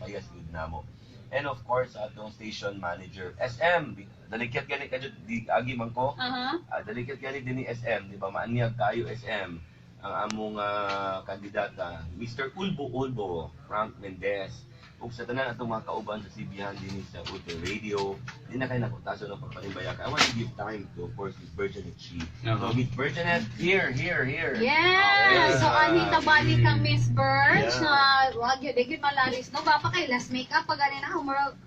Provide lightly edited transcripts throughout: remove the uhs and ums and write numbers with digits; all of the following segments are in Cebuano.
Payas gud namo. And of course, atong station manager, SM, dalikyat gani kadyo di agi man ko. Dalikyat gani din ni SM, di ba? Maanyag kayo, SM, ang among kandidata, Mr. Ulbo Ulbo, Frank Mendez. Ug sa tanan atong mga kauban sa Sibihan din sa Ultra Radio, di na kayo nakutaso ng pagpanimbaya. I want to give time to, of course, Miss Virginet Chi. So, Miss Virginet, here, here, here. Yes! Okay. So, anita balik kang Miss Birch na wag yun, di gyud malalis. No, ba pa kay last makeup pag gani na, murag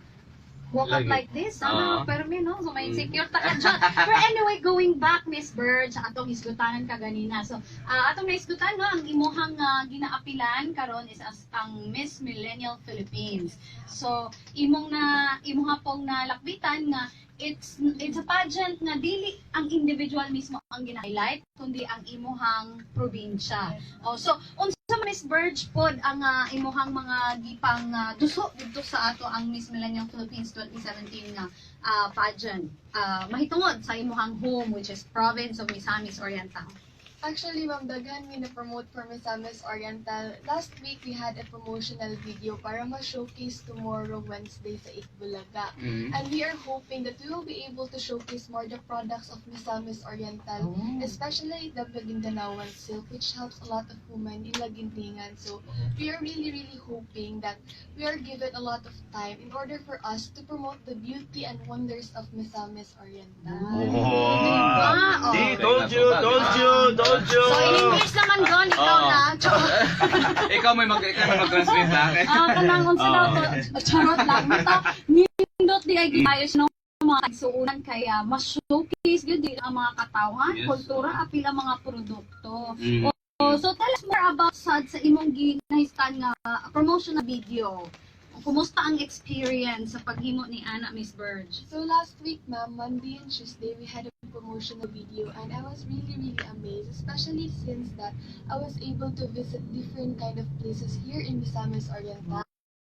woke up Lagi. Like this, ano, Oo. Pero mi, no, so may insecure ta ka dyan. Pero anyway, going back, Miss Birch, atong hisgutanan ka ganina. So, atong nahisgutan, no, ang imuhang ginaapilan karon is as ang Miss Millennial Philippines. So, imong na imuha pong nalakbitan nga it's a pageant nga dili ang individual mismo ang gina-highlight kundi ang imuhang probinsya. Oh, so unsa man, Miss Birch, pod ang imuhang mga gipang duso didto sa ato ang Miss Millennial Philippines 2017 nga pageant mahitungod sa imuhang home, which is province of Misamis Oriental? Actually, ma'am, daghan mi na-promote for Misamis Oriental. Last week, we had a promotional video para ma-showcase tomorrow, Wednesday, sa Eat Bulaga. And we are hoping that we will be able to showcase more the products of Misamis Oriental, especially the Maguindanaoan silk, which helps a lot of women in Laguindingan. So we are really, really hoping that we are given a lot of time in order for us to promote the beauty and wonders of Misamis Oriental. Oh. Diba? Oh. See, told you, told you, told you. So in English naman doon, ikaw Oo. Na. Charot. Ikaw may mag-translate sa akin. Ah, kanang unsa daw to? Charot lang. Basta nindot di ay giayos no mga kaigsuonan kaya mas-showcase gyud di ang mga katawhan, kultura, apil ang mga produkto. Oh, so tell us more about sad sa imong ginahistan nga promotional video. Kumusta ang experience sa paghimo ni Ana, Miss Burge? So last week, ma'am, Monday and Tuesday, we had a promotional video and I was really, really amazed, especially since that I was able to visit different kind of places here in Misamis Oriental.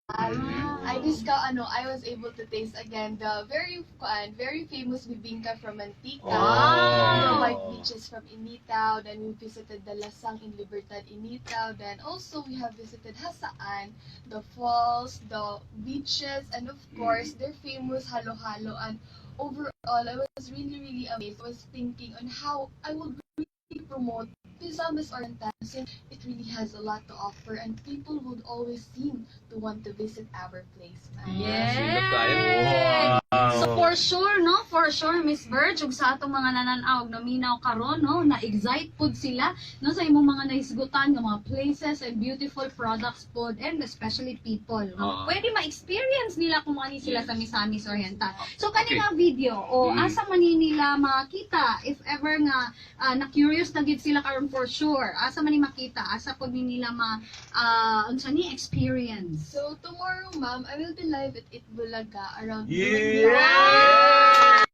I discover, ano, I was able to taste again the very, kuan, very famous bibingka from Mantika, the white beaches from Initao, then we visited the Lasang in Libertad, Initao, then also we have visited Jasaan, the falls, the beaches, and of course, their famous halo-halo. And overall, I was really, really amazed. I was thinking on how I would really promote Misamis Oriental since it really has a lot to offer and people would always seem to want to visit our place, ma'am. Silap kayo. Yes! So for sure, no? For sure, Miss Burge, ug sa atong mga nananaw naminaw karon, no? Na-excite pud sila, no, sa imong mga nahisgutan nga mga places and beautiful products pod and especially people, no? Oo. Pwede ma-experience nila kung ani sila sa Misamis Oriental. So kani nga video o asa man ni nila makita if ever nga na-curious na gid sila karon for sure? Asa man ni makita? Asa pud ni nila ma unsa ni experience? So tomorrow, ma'am, I will be live at Eat Bulaga around Yeah!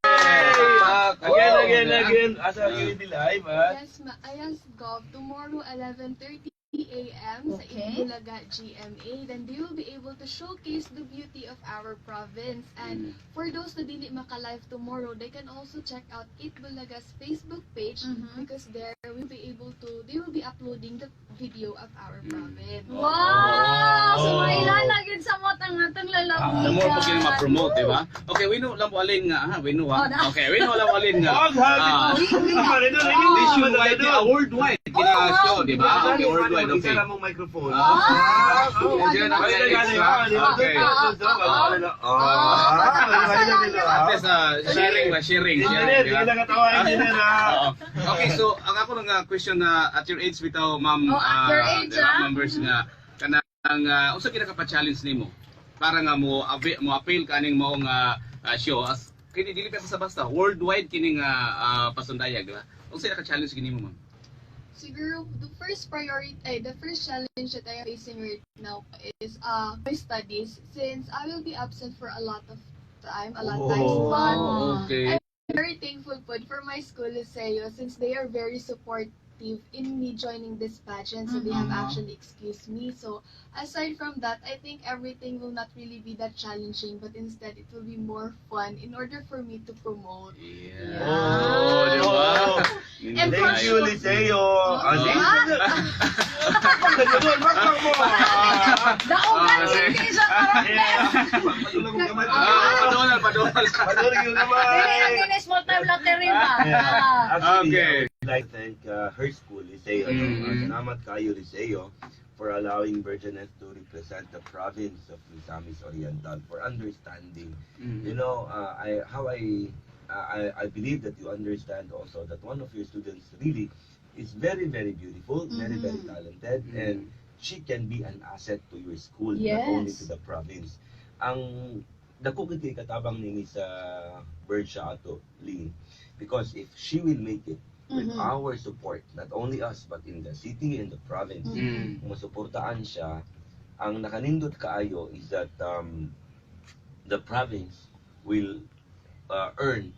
Palakpak. Again, Oh, again, diba? Again. Asa you will be live, ha? Yes, ma yes, Gov. Tomorrow, 11:30 a.m. Sa Eat Bulaga GMA. Then they will be able to showcase the beauty of our province. And for those na dili maka-live tomorrow, they can also check out Eat Bulaga's Facebook page because there we'll be able to, they will be uploading the video of our province. Wow! So Oh. mailala gyud sa mot ang atong lalawigan. The more po kini ma-promote, di ba? Okay, we know lang po alin nga, ha? We know, ha? Oh, na. Okay, we know lang po alin nga. Og, ha? Ah, Nationwide, worldwide, kina show, di ba? Okay, worldwide, okay. Isa mong microphone. Ah! Diyan na kaya extra. Okay. At least, sharing ba? Sharing, sharing, di ba? Oo. Okay, so ang ako nga question na at your age bitaw, ma'am, Oh, at your age, di ba, ah. ma'am Verse nga kanang unsa kina ka pa-challenge nimo para nga mo appeal kaning mao nga show as kini dili pa sa basta worldwide kini nga pasundayag, di ba? Unsa ka challenge kini mo, ma'am? Siguro, the first priority, ay, the first challenge that I am facing right now is my studies since I will be absent for a lot of time, a lot of times. But I'm very thankful po for my school, Liceo, since they are very supportive in me joining this pageant. So they have actually excused me. So aside from that, I think everything will not really be that challenging, but instead it will be more fun in order for me to promote. Yeah. Oh, di ba? And for Thank you, sure- Liceo. Ah! Pagdadol, magpang mo. Daogan Ah, sige. hindi siya karon, bes. Padulong yung kamay. Ah, padunal, padunal. Padulong yung Dili kamay. na kini small time lottery ba? Yeah. Ah. Actually, Okay. I would like to thank her school, Liceo. Salamat kayo, Liceo, for allowing Virginette to represent the province of Misamis Oriental, for understanding. I how I believe that you understand also that one of your students really is very, very beautiful, very, very talented, and she can be an asset to your school, not only to the province. Ang dako gid kay katabang ni Miss Bird siya ato, Lynn, because if she will make it with our support, not only us but in the city and the province, kung masuportaan siya, ang nakanindot kaayo is that the province will earn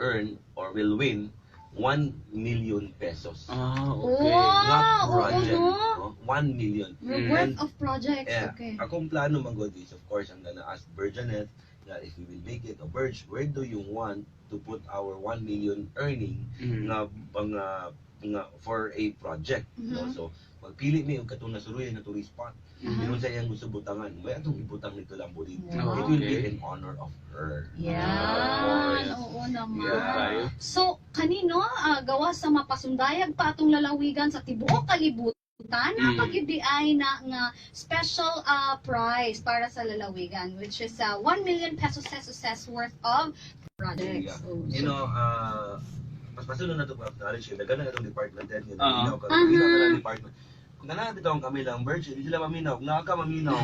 earn or will win 1 million pesos. Ah, okay. Wow, Nga oo, project, no? no? 1 million. Worth of projects, Yeah. okay. Akong plano man gud is, of course, I'm gonna ask Virginette that if we will make it, or Verge, where do you want to put our 1 million earning nga nga nga for a project, no? So magpili mi og katong nasuruyan nga tourist spot. Yun sa iyang gusto butangan, may atong ibutang nito lang bulit. It will be in honor of her. Yan, oo naman. Tayo. So, kanino, gawa sa mapasundayag pa atong lalawigan sa tibuok kalibutan, mm, ay na nga special prize para sa lalawigan, which is 1 million pesos pesos worth of projects. Yeah. Oh, Mas masunod na ito pa acknowledge yun. Daghan na itong department head nga Oo. naminaw ka. Naminaw ka ng department. Kung ganahan bitaw ang kami lang, Virgil, di sila maminaw. Kung naa ka maminaw.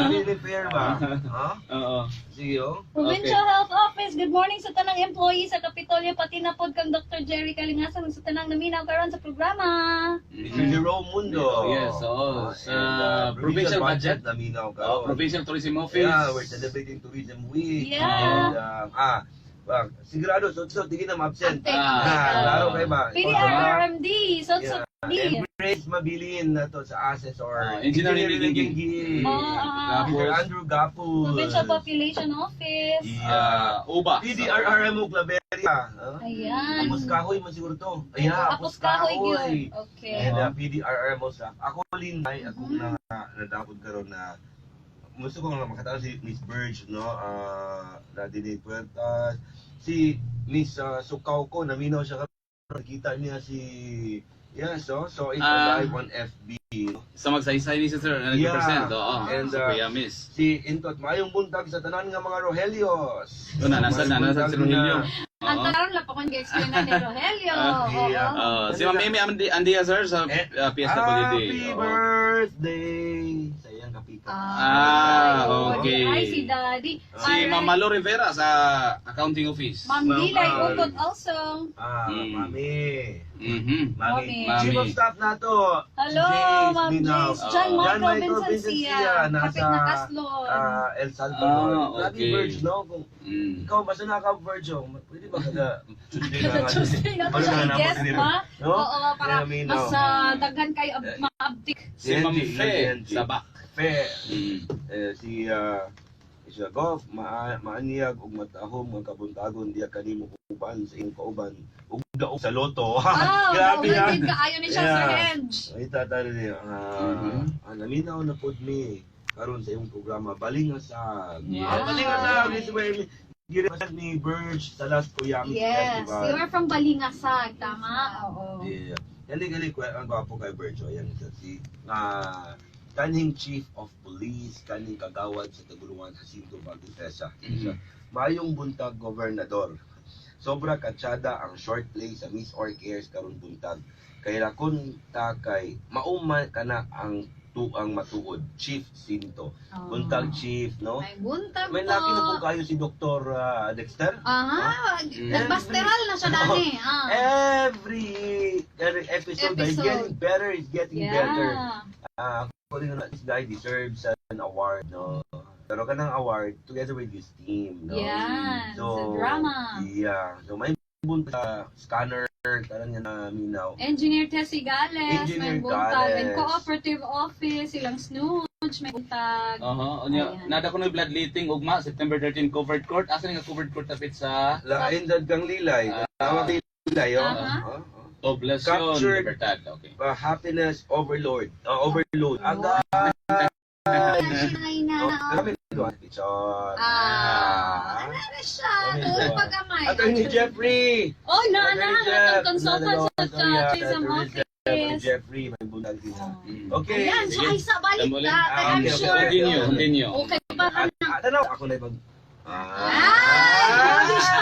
Hindi fair ba? Ha? Oo. Sige, oh. Provincial Health Office, good morning sa tanang employee sa Kapitolyo, pati na pod kang Dr. Jerry Kalingasan ug sa tanang naminaw karon sa programa. Mr. Jerome Mundo. Yes, oo. Ah, Sa and provincial budget. Naminaw ka. Oh, Provincial Tourism Office. Yeah, we're celebrating Tourism Week. Yeah. And, ah, sigurado, so, tingin na ma-absent. Ate, Ah, klaro kayo ba? PDRRMD, so so D. Embrace Mabilin na to sa assessor. Ah, Engineering Liginggi. Oh, ah. Mr. Andrew Gapuz. Provincial Population Office. Yeah. Ah, UBA. PDRRMO Claveria. Huh? Ayan. Apos kahoy man siguro to. Ayan, Apos kahoy gyud. Okay. And PDRRMO sa ako Lin ay ako na nadapod karon na gusto ko nga makatao si Miss Burge, no, na dinhi Puertas, si Miss Sukaw ko, naminaw siya karon, nakita niya si, yes, oh, so it's live on FB. Sa magsaysay ni Sir, na Yeah. nag-present. Oo. And, sa Kuya Miss. Si Intot, maayong buntag sa tanan nga mga Rogelios. Ito na, nasa na, nasa si Maayong buntag Rogelio. na. Ang Oo. karon lang pa kung gi-explain na ni Rogelio. Ah, Oo. yeah. Ah, si Ma'am Amy Andia, sir, sa Eh, PSWD. Happy Oo. birthday sa iyang kapika. Ah, okay. Ay, si Daddy. Si Alright. Ma'am Malo Rivera sa Accounting Office. Ma'am Ma'am, Dilay ah, Ukot also. Ah, mami. Mami. Mami. Chief of Staff na to. Hello, Jace Ma'am Minaw. Jace. John Oo. Michael John Michael Vincencia. Vincencia, nasa, Kapit na Kaslon. Ah, El Salvador. Ah, Grabe, okay. Verge, no? Kung ikaw, basta naka-Verge, oh, pwede ba kada Tuesday na nga? Tuesday na to Ano siya na i-guest naman ba? No? Oo, para Yeah, Minaw. mas daghan kayo maabtik. Si Ma'am Angie, Fe Angie. sa back. Fe, eh, si siya golf maaniyag ug matahom ang kabuntagon diya kanimo uban sa imong kauban ug daog sa loto. Ah, Grabe daugan ah. din kaayo ni siya Yeah. Sir Edge. Ay tata rin naminaw na pod mi karon sa imong programa Balingasag. Yeah. Ah, Balingasag is where mi girepresent ni Burge sa last Kuyami Yes, Festival. you are from Balingasag, tama? Oo. Yeah. Gali gali ko ang gwapo kay Burge. Ayan isa si kanhing Chief of Police, kanhing kagawad sa Taguluan Jacinto Valdez. Mayong buntag, gobernador. Sobra katsada ang short play sa Miss Orcares karon buntag. Kay rakon ta kay mauma kana ang tuang matuod, Chief Sinto. Buntag, Chief, no? Ay, buntag May po. laki na po kayo si Dr. Dexter. Aha, nagbasteral na siya dani. Ah. Every episode, is Episode. getting better, is getting better. Yeah. Ah, uh, this guy deserves an award, no? Pero kanang award together with his team, no? Yan, So, sa drama. Yeah. So may buntag scanner, tanan nga na minaw. Engineer Tessie Gales, Engineer may buntag. And Gales. Cooperative Office, silang Snooch, may buntag. Oho, unya Ayan. nada ko no bloodletting ugma September 13 covered court. Asa ni nga covered court tapit sa Lain dad kang lilay. Tawag lilay, oh. Aha. Oh, oh. Poblacion Captured. Libertad. Okay. Happiness overload. Overload. Aga. Ay, na. Oh, grabe ito. Picture. Ah, ano na siya? Tuod pag-amay. Attorney Jeffrey! Oh, na na, Attorney ang Jeff. atong consultant sa tourism Attorney office. Jeffrey, may buntag din. Mm. Okay. Ayan, so ay sa balik Damulin. ta. Ah, I'm okay, sure. Continue, continue. Okay pa ka na. Ah, tanaw, ako na ibang. Ay, grabe siya.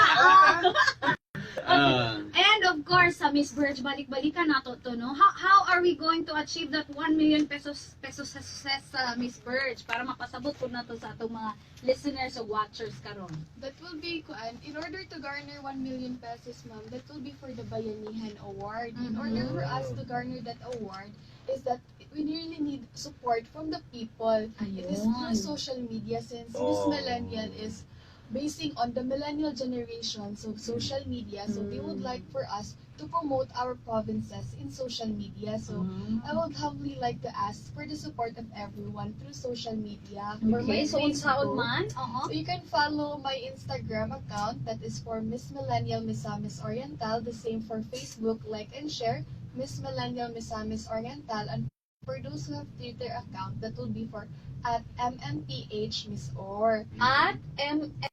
Ah. And of course, sa Miss Burge, balik-balikan nato to, no? How are we going to achieve that 1 million pesos success sa Miss Burge para mapasabot po nato sa atong mga listeners o watchers karon? That will be, kuan, in order to garner 1 million pesos, ma'am, that will be for the Bayanihan Award. In order for us to garner that award, is that we really need support from the people. It is through Ayun. social media since Miss Oh. Millennial is basing on the millennial generation, so social media. So they would like for us to promote our provinces in social media. So I would humbly like to ask for the support of everyone through social media. For my Okay, so unsaon Facebook, man? Oo. so you can follow my Instagram account, that is for Miss Millennial Misamis Oriental. The same for Facebook, like and share Miss Millennial Misamis Oriental. And for those who have Twitter account, that will be for @MMPH Miss Or.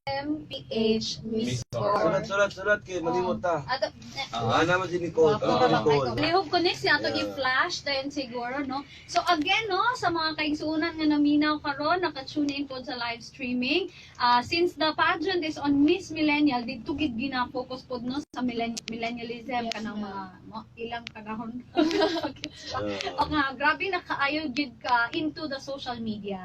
@MMPH Miss Miss Or. Or. Sulat, sulat, sulat kay malimot ta. Ato, Ah, naman si Nicole. Wapo Ah, ba ba Nicole. kayo? Lihog ko next ato i-flash then siguro, no. So again, no, sa mga kaigsuonan nga naminaw karon, naka-tune in pod sa live streaming. Ah, since the pageant is on Miss Millennial, didto gid gina-focus pod, no, sa millennialism Yes, kanang ma'am. mga ilang panahon. O nga, grabe na kaayo gid ka into the social media.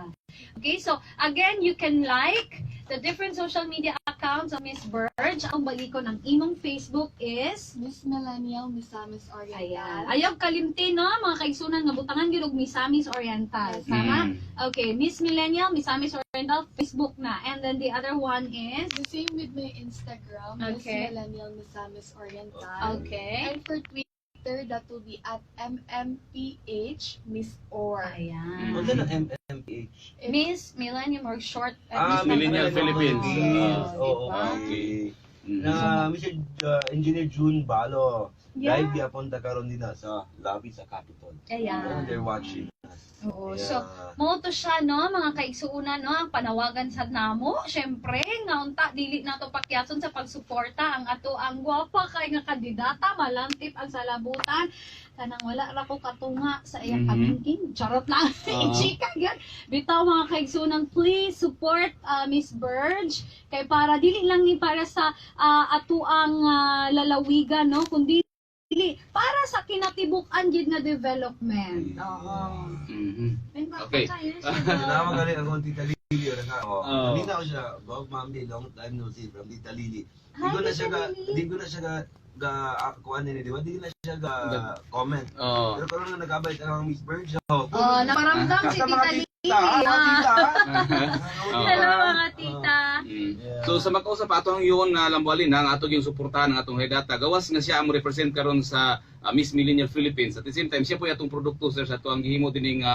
Okay, so again, you can like the different social media accounts of Miss Burge. Ang balikon ang imong Facebook is Miss Millennial Misamis Oriental. Ayan. Ayaw kalimti, no, mga kaigsunan nga butangan gyud og Misamis Oriental. Tama? Okay, Miss Millennial, Misamis Oriental, Facebook na. And then the other one is The same with my Instagram, Miss Millennial Misamis Oriental. Okay. And for Twitter, that will be @MMPH Miss Or. Ayan. Ano na MMPH? Miss Millennium or short Ah, Miss Millennial Philippines. Oo, Diba? okay. Na Mr. Engineer June Balo. Live gyapon ta karon din na sa lobby sa Capitol. Ayan. They're watching us. Oo. So, mao to siya, no, mga kaigsuonan, no, ang panawagan sa namo. Syempre, nga unta dili nato pakyason sa pagsuporta ang ato ang gwapa kay nga kandidata, malantip ang salabutan. Kanang wala ra ko katunga sa iyang kamingking. Charot lang. Chika gyud. Bitaw, mga kaigsuonan, please support Miss Burge kay para dili lang ni para sa ato ang lalawigan, no, kundi dili para sa kinatibuk-an gid nga development. Oo. Okay. Salamat galing ang Tita Lily. Oo. Oo. Kanina ko siya, Bob Mami, long time no see from Tita Lily. Di Hi, ko na siya Tita ga, Lily. di ko na siya ga, ga ah, kuan ni, di ba? Di ko na siya ga comment. Oo. Pero karon na nag-abay ang Miss Burge. Oh, Oh, naparamdam si Basta mga Tita Lily. tita, ah, mga tita. Oo. Hello, mga tita. Yeah. So sa makausap ato ang yun na lambualin ang ato yung suportahan ang atong hedata. Gawas nga siya ang represent karon sa Miss Millennial Philippines. At the same time siya po atong produkto, sir, sa ato ang gihimo dining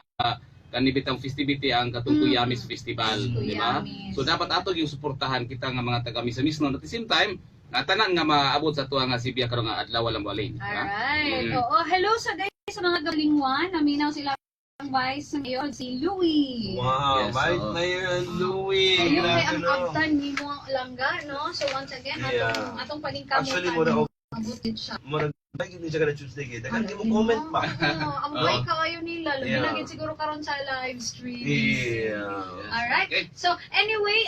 kanibitang festivity ang katong Kuyamis Festival, di ba? Kuyamis. So dapat ato yung suportahan kita nga mga taga Misamis no. At the same time nga tanan nga maabot sa ato nga Sibya karon nga adlaw lambualin, di ba? Alright. Oo, hello sa guys sa mga galingwan. Naminaw sila ang Vice Mayor si Louie. Wow, Yes, Vice oo. Mayor Louie. Ayun kay Grabe, ang no? abtan nimo ang langga, no? So once again, atong atong paningkamot. Actually, mura og abot din siya. mura like hindi siya kada Tuesday kay daghan kay mo comment pa. Oo, ang buhay kayo nila. Labi Yeah. na gid siguro karon sa live stream. Yeah. Alright. Okay. So anyway,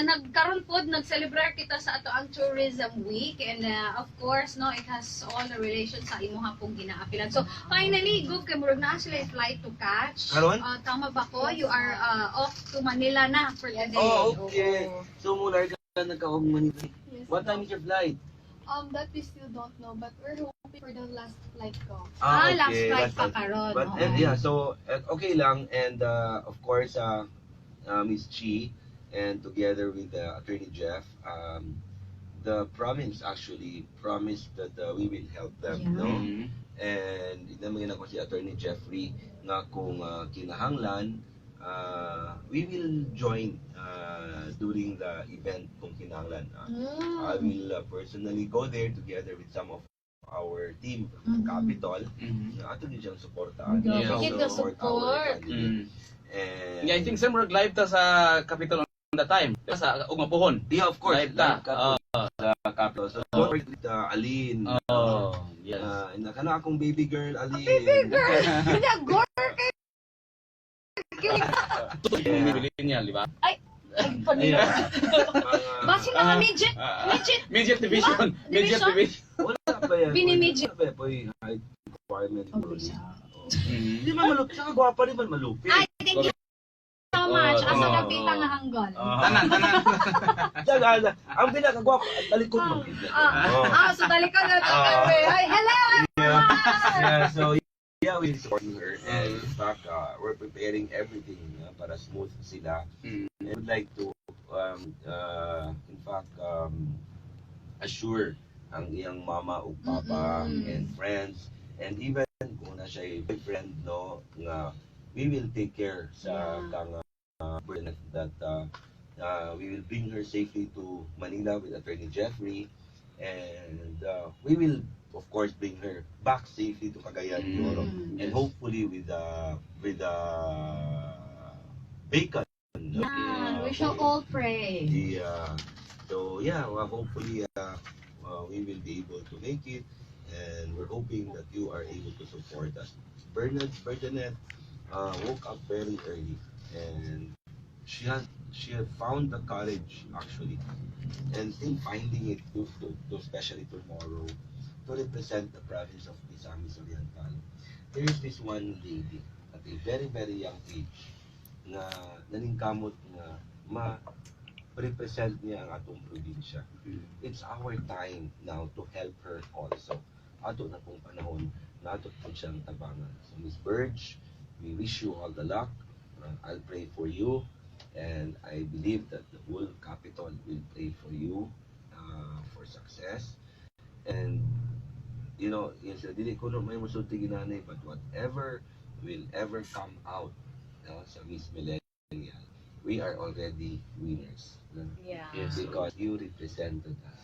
nagkaron pod nag-celebrate kita sa ato ang Tourism Week and of course, no, it has all the relation sa imuha pong ginaapilan. So finally, go kay murag naa sila flight to catch. Karon? Tama ba ko? You are off to Manila na for the day. Oh, okay. Oo. So mula ka nagkaog Manila. Yes, What time ma'am. is your flight? That we still don't know, but we're hoping for the last flight ko. Ah, last flight last pa karon. But Oo. and, yeah, so okay lang and of course Miss Chi and together with Attorney Jeff, the province actually promised that we will help them, no? And naman ako si Attorney Jeffrey nga kung kinahanglan, we will join during the event kung kinahanglan. I will personally go there together with some of our team from the Capitol na ato din siyang suportahan. Yes. So, Support. Our candidate. And Yeah, I think sir, murag live ta sa Capitol on the time. Sa ug mapuhon. Yeah, of course. Live ta. Live ka sa Capitol. So, don't forget Aline. Oh, yes. Kana akong baby girl, Aline. Baby girl. Hindi, gore kay. Yeah. Millennial, di ba? Ay, panilo. Mga- Basin mga midget. Midget. Midget division. Midget Division? division. Wala ba yan? Binimidget. Wala ba yan? Poy, height requirement. Oh, bisa. Hindi man malupit. Saka gwapa rin man malupit. Ay, thank you so much. Oh, Asa oh, dapita nga anggol. Tanan, tanan. Diyan, ang pinakagwapa, ang talikod mo. Ah, ah, so talikod na Ay, hello everyone! Yeah, so yeah, we support her. And in fact, we're preparing everything para smooth sila. I would like to, in fact, assure ang iyang mama ug papa and friends and even kung na siya boyfriend, no, nga we will take care sa kang that we will bring her safely to Manila with Attorney Jeffrey and we will of course bring her back safely to Cagayan de Oro and hopefully with the bacon, no? Yeah, we shall all pray. So yeah, well, hopefully we will be able to make it, and we're hoping that you are able to support us. Bernadette woke up very early, and she had found the courage actually, and still finding it to especially tomorrow to represent the province of Misamis Oriental. There is this one lady at a very very young age na naningkamot nga ma represent niya ang atong probinsya. It's our time now to help her also. Ato na pong panahon na ato po siyang tabangan. So Miss Burge, we wish you all the luck. I'll pray for you and I believe that the whole Capitol will pray for you for success. And yun sila, dili ko no may musulti ginanay, but whatever will ever come out sa Miss Millennial, we are already winners. No? Yeah. Yes. Because you represented us.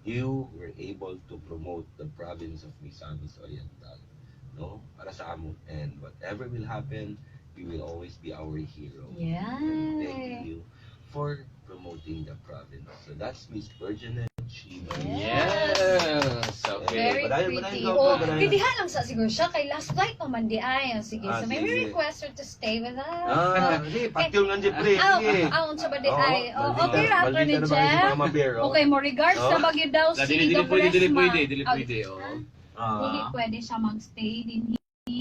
You were able to promote the province of Misamis Oriental, no? Para sa amo. And whatever will happen, you will always be our hero. And thank you for promoting the province. So that's Miss Virginia Chiba. Yes. Okay. Very Padayon, pretty. padayon, Oh, padayon. didiha lang sa siguro siya kay last flight pa man di ay. Oh, sige. Ah, So may we sige. request her to stay with us. Ah, sige, patyong nga Jeffrey. Ah, Sige. ah, unsa ba di Oo, ay? Oh, okay ra maldita ni na ba si Jeff. Mama Bear, oh? Okay, mo regards Oh. na bagyo daw La, si dili dili pwede, dili Gabresma. pwede, dili Ah, pwede, oh. dili Ah. pwede siya magstay din.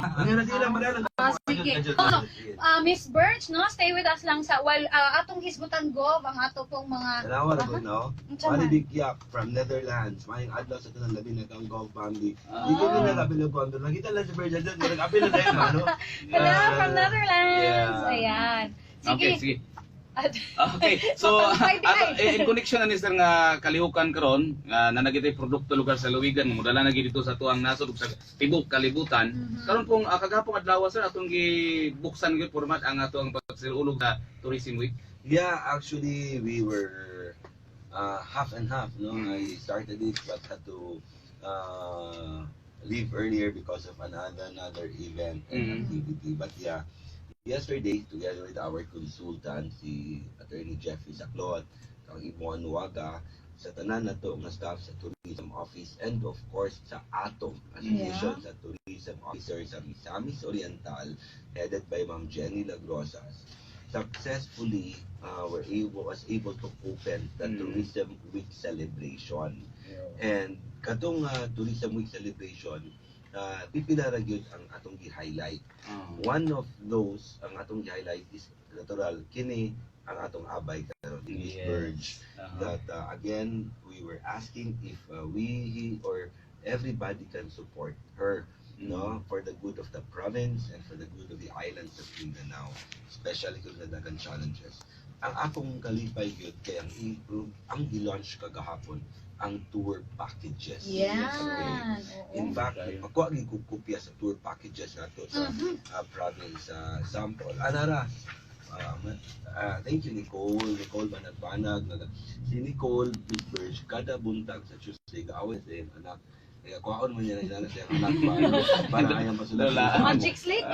Ano na sila, padayon. Ah, sige. Oh, so, Miss Birch, no? Stay with us lang sa while atong hisgutan gov ang ato pong mga Tanawa ra ko, no? Unsa man? Maribik Yak from Netherlands. Maayong adlaw sa tanan, labi na kang Gov family. Ah. Di ko na labi na ko. Nakita lang si Virgil doon. Nag-apil na tayo, ano? Hello Ah, from Netherlands. yeah. Ayan. Sige. Okay, sige. At- Okay. So, Mapagpay di ato, ay. eh, in connection na ni sir nga kalihukan karon, nga nanagitay produkto lugar sa Luwigan, modala na gid dito sa tuang nasod ug sa tibok kalibutan. Karon pong kagahapon adlaw sir atong gibuksan gyud format ang ato ang pagsilulog sa Tourism Week. Yeah, actually, we were half and half. No, I started it but had to leave earlier because of another event and activity. But yeah, yesterday, together with our consultant, si Attorney Jeffrey Saclot, kang Ibon Waga, sa tanan na to nga staff sa Tourism Office and of course sa ATOM, Association sa Tourism Officers sa Misamis Oriental, headed by Ma'am Jenny Lagrosas, successfully were able was able to open the Tourism Week celebration. And katong Tourism Week celebration, pipila ra gyud ang atong gi-highlight. One of those ang atong gi-highlight is natural kini ang atong abay karon, Miss Burge, that again we were asking if we he, or everybody can support her, no, for the good of the province and for the good of the islands of Mindanao, especially kung nadagan challenges. Ang akong kalipay gyud kay ang improve ang gi-launch kagahapon ang tour packages. Yan. In fact, ako ang kopya sa tour packages nato sa province sample. Anara, thank you Nicole, Nicole Banagbanag. Si Nicole Big Birch, kada buntag sa Tuesday, gaaway sa iyang anak. Kaya kuhaon mo niya na inana siya anak ba para ayaw masulat. Lola. Magic slate.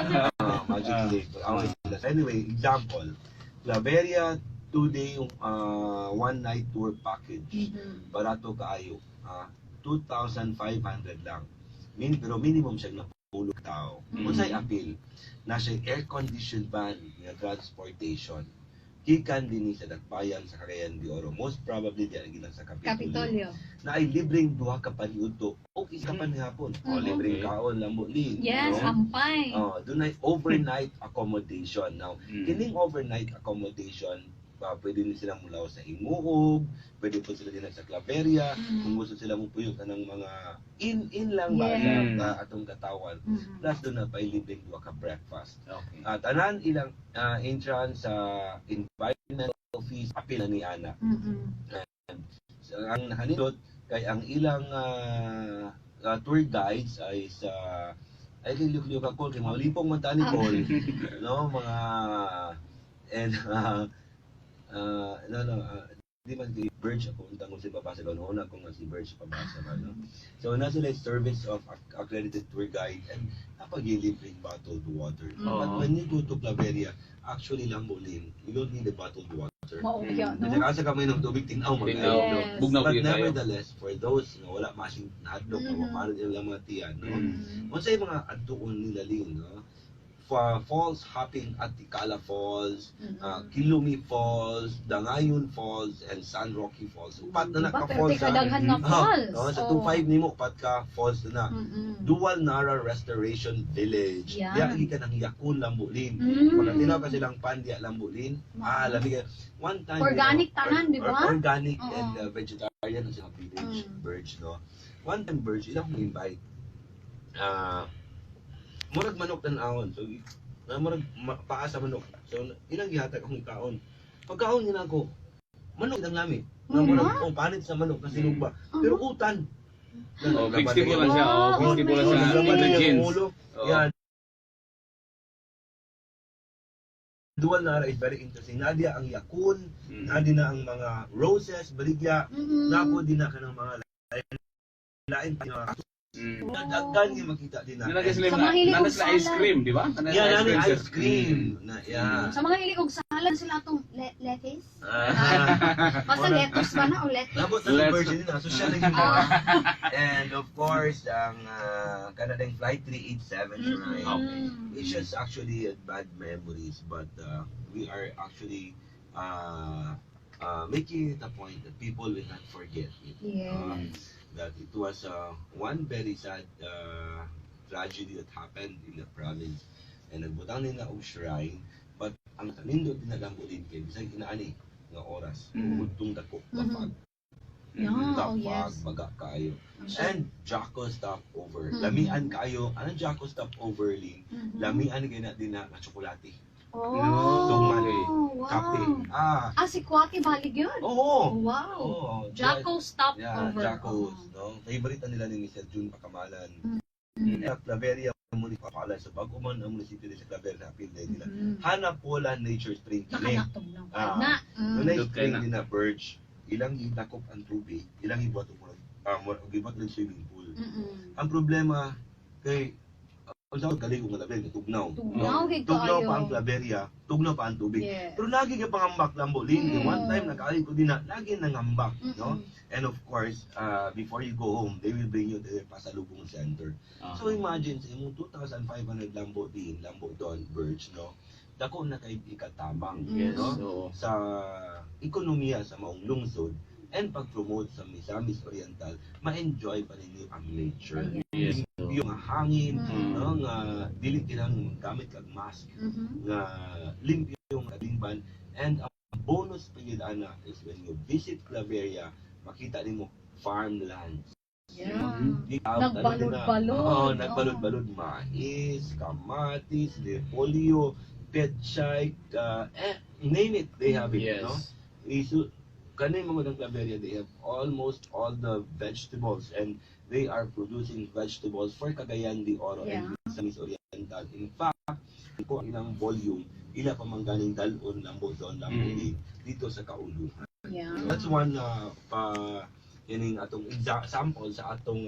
Ah, magic slate. But sila. Anyway, example. Claveria 2-day, one night tour package. Barato kaayo. 2,500 lang. Pero minimum siya napulo tao. Unsay appeal? Na siya air-conditioned van nga transportation. Gikan din sa Dakbayan sa Cagayan de Oro. Most probably di gilang sa Kapitolyo. Kapitolyo. Na ay libreng duha ka paniudto o isa pa nihapon. O libreng kaon lambo ni. Yes, no? ampay. Oh, doon ay overnight accommodation. Now, kining overnight accommodation, pwede din sila mulaw sa Inguog, pwede po sila din sa Claveria, kung gusto sila mo puyo kanang mga in lang ba sa atong katawan. Plus doon na pa libreng duha ka breakfast. Tanan ilang entrance sa environmental fees apil na ni ana. So, ang nakanindot kay ang ilang tour guides ay sa ay kay Luke Luke Cole kay maulipong man tani Cole, no, mga and no no di man kay Birch ako untang kung si babasa karon una ko nga si Birch pabasa ba, no. So na sila service of accredited tour guide and napag-libreng bottled water. But when you go to Claveria, actually lang bolin, you don't need a bottled water. Mao no? Kasi asa ka may ng tubig, tinaw man Tinaw. kayo. Yes. Bugnaw But gyud tayo. nevertheless, for those nga wala masing nahadlok, mm -hmm. ilang mga tiyan, no? Unsay mga adtuon nila lin, no? Falls hopping at Tikala Falls, Kilumi Falls, Dangayon Falls, and San Roque Falls. Upat na Diba? naka-falls. Pero kadaghan nga falls. No, sa 2.5 nimo upat ka falls na. Dual Nara Restoration Village. Yeah. Diya gikan ang Yakun Lambulin. Pag ka silang pandiya Lambulin, lami ka. One time Organic tanan, di ba? Organic and vegetarian ang silang village, Birch, no. One time Birch, ilang akong invite. Murag manok tan-awon. So murag paa sa manok. So ilang gihatag akong kaon. Pagkaon nila ako, manok ang lami. Nga murag oh, panit sa manok kasi lugba. Pero utan. Oh, vegetable lang siya. Oh, Wow, vegetable lang siya. amazing. In the jeans. Yan. Dual Nara is very interesting. Nadia ang yakun, nadia na ang mga roses, baligya, napo din na ka ng mga lain pa mga Daghan nga makita din na. Nana sila Sa mga hilig nana og sila ice salad. cream, di ba? Nana Yeah, sila nana sir. ice cream. Na, yeah. Sa mga hilig og salad sila atong lettuce. Basta lettuce ba na o lettuce? Nabot na Let's- version din na. So siya naging And of course, ang Canadian Flight 387 Shrine. It's just actually bad memories, but we are actually making it a point that people will not forget it. That it was one very sad tragedy that happened in the province. And nagbutang nila og shrine, but ang nindot din na lang ulin kay bisag inaani nga oras, udtong dako, the fog, Yeah, the oh fog, yes. baga kaayo. And Jacko stopover. Lamian kaayo, anong Jacko stopover lin? Lamian kay na din na nga tsokolate. Oh, Suman. wow. Kape. Ah. Ah, si Kwaki balig yun? Oo. Wow. Oo. Jacko Yeah, stopover. Jacko's, no? Favorite na nila ni Mr. June Pacamalan. Sa Claveria Municipal Palace. So, bago man ang munisipyo din sa Claveria, appeal din nila. Hanapola Nature Spring. Kini. Nakanatog na. Ah. Na. Doon Dot kayo spring na. din na birch. Ilang gitakop ang tubig, ilang ibuhat og gibuhat ng swimming pool. Ang problema kay unsa ko galing nga labi tugnaw. Tugnaw kay Tugnaw kaayo. pa ang Claveria, tugnaw pa ang tubig. Yes. Pero lagi ka pangambak lambo lin. One time nakaali ko din na lagi nangambak, no? And of course, before you go home, they will bring you to the Pasalubong Center. So imagine sa imong 2,500 lambo din, lambo doon, Birch, no? Dako na kay ikatabang, Yes. no? Oo. Sa ekonomiya sa maong lungsod and pag-promote sa Misamis Oriental, ma-enjoy pa ninyo ang nature. Yes. Yung hangin, no, nga dili kinahanglan gamit kag mask, nga limpyo yung lingban, and ang bonus pa yun, ana, is when you visit Claveria, makita nimo farmlands. Di out, ano din na. Nagbalod-balod. Oo, nagbalod-balod. Mais, kamatis, repolyo, pechay, name it, they have it, no? Isu, kanay mga ng Claveria, they have almost all the vegetables and they are producing vegetables for Cagayan de Oro and Misamis Oriental. In fact, ko ang ilang volume, ila pa man ganing dalon, lambo doon, lambo dito sa Kauluhan. That's one pa Kining atong sample sa atong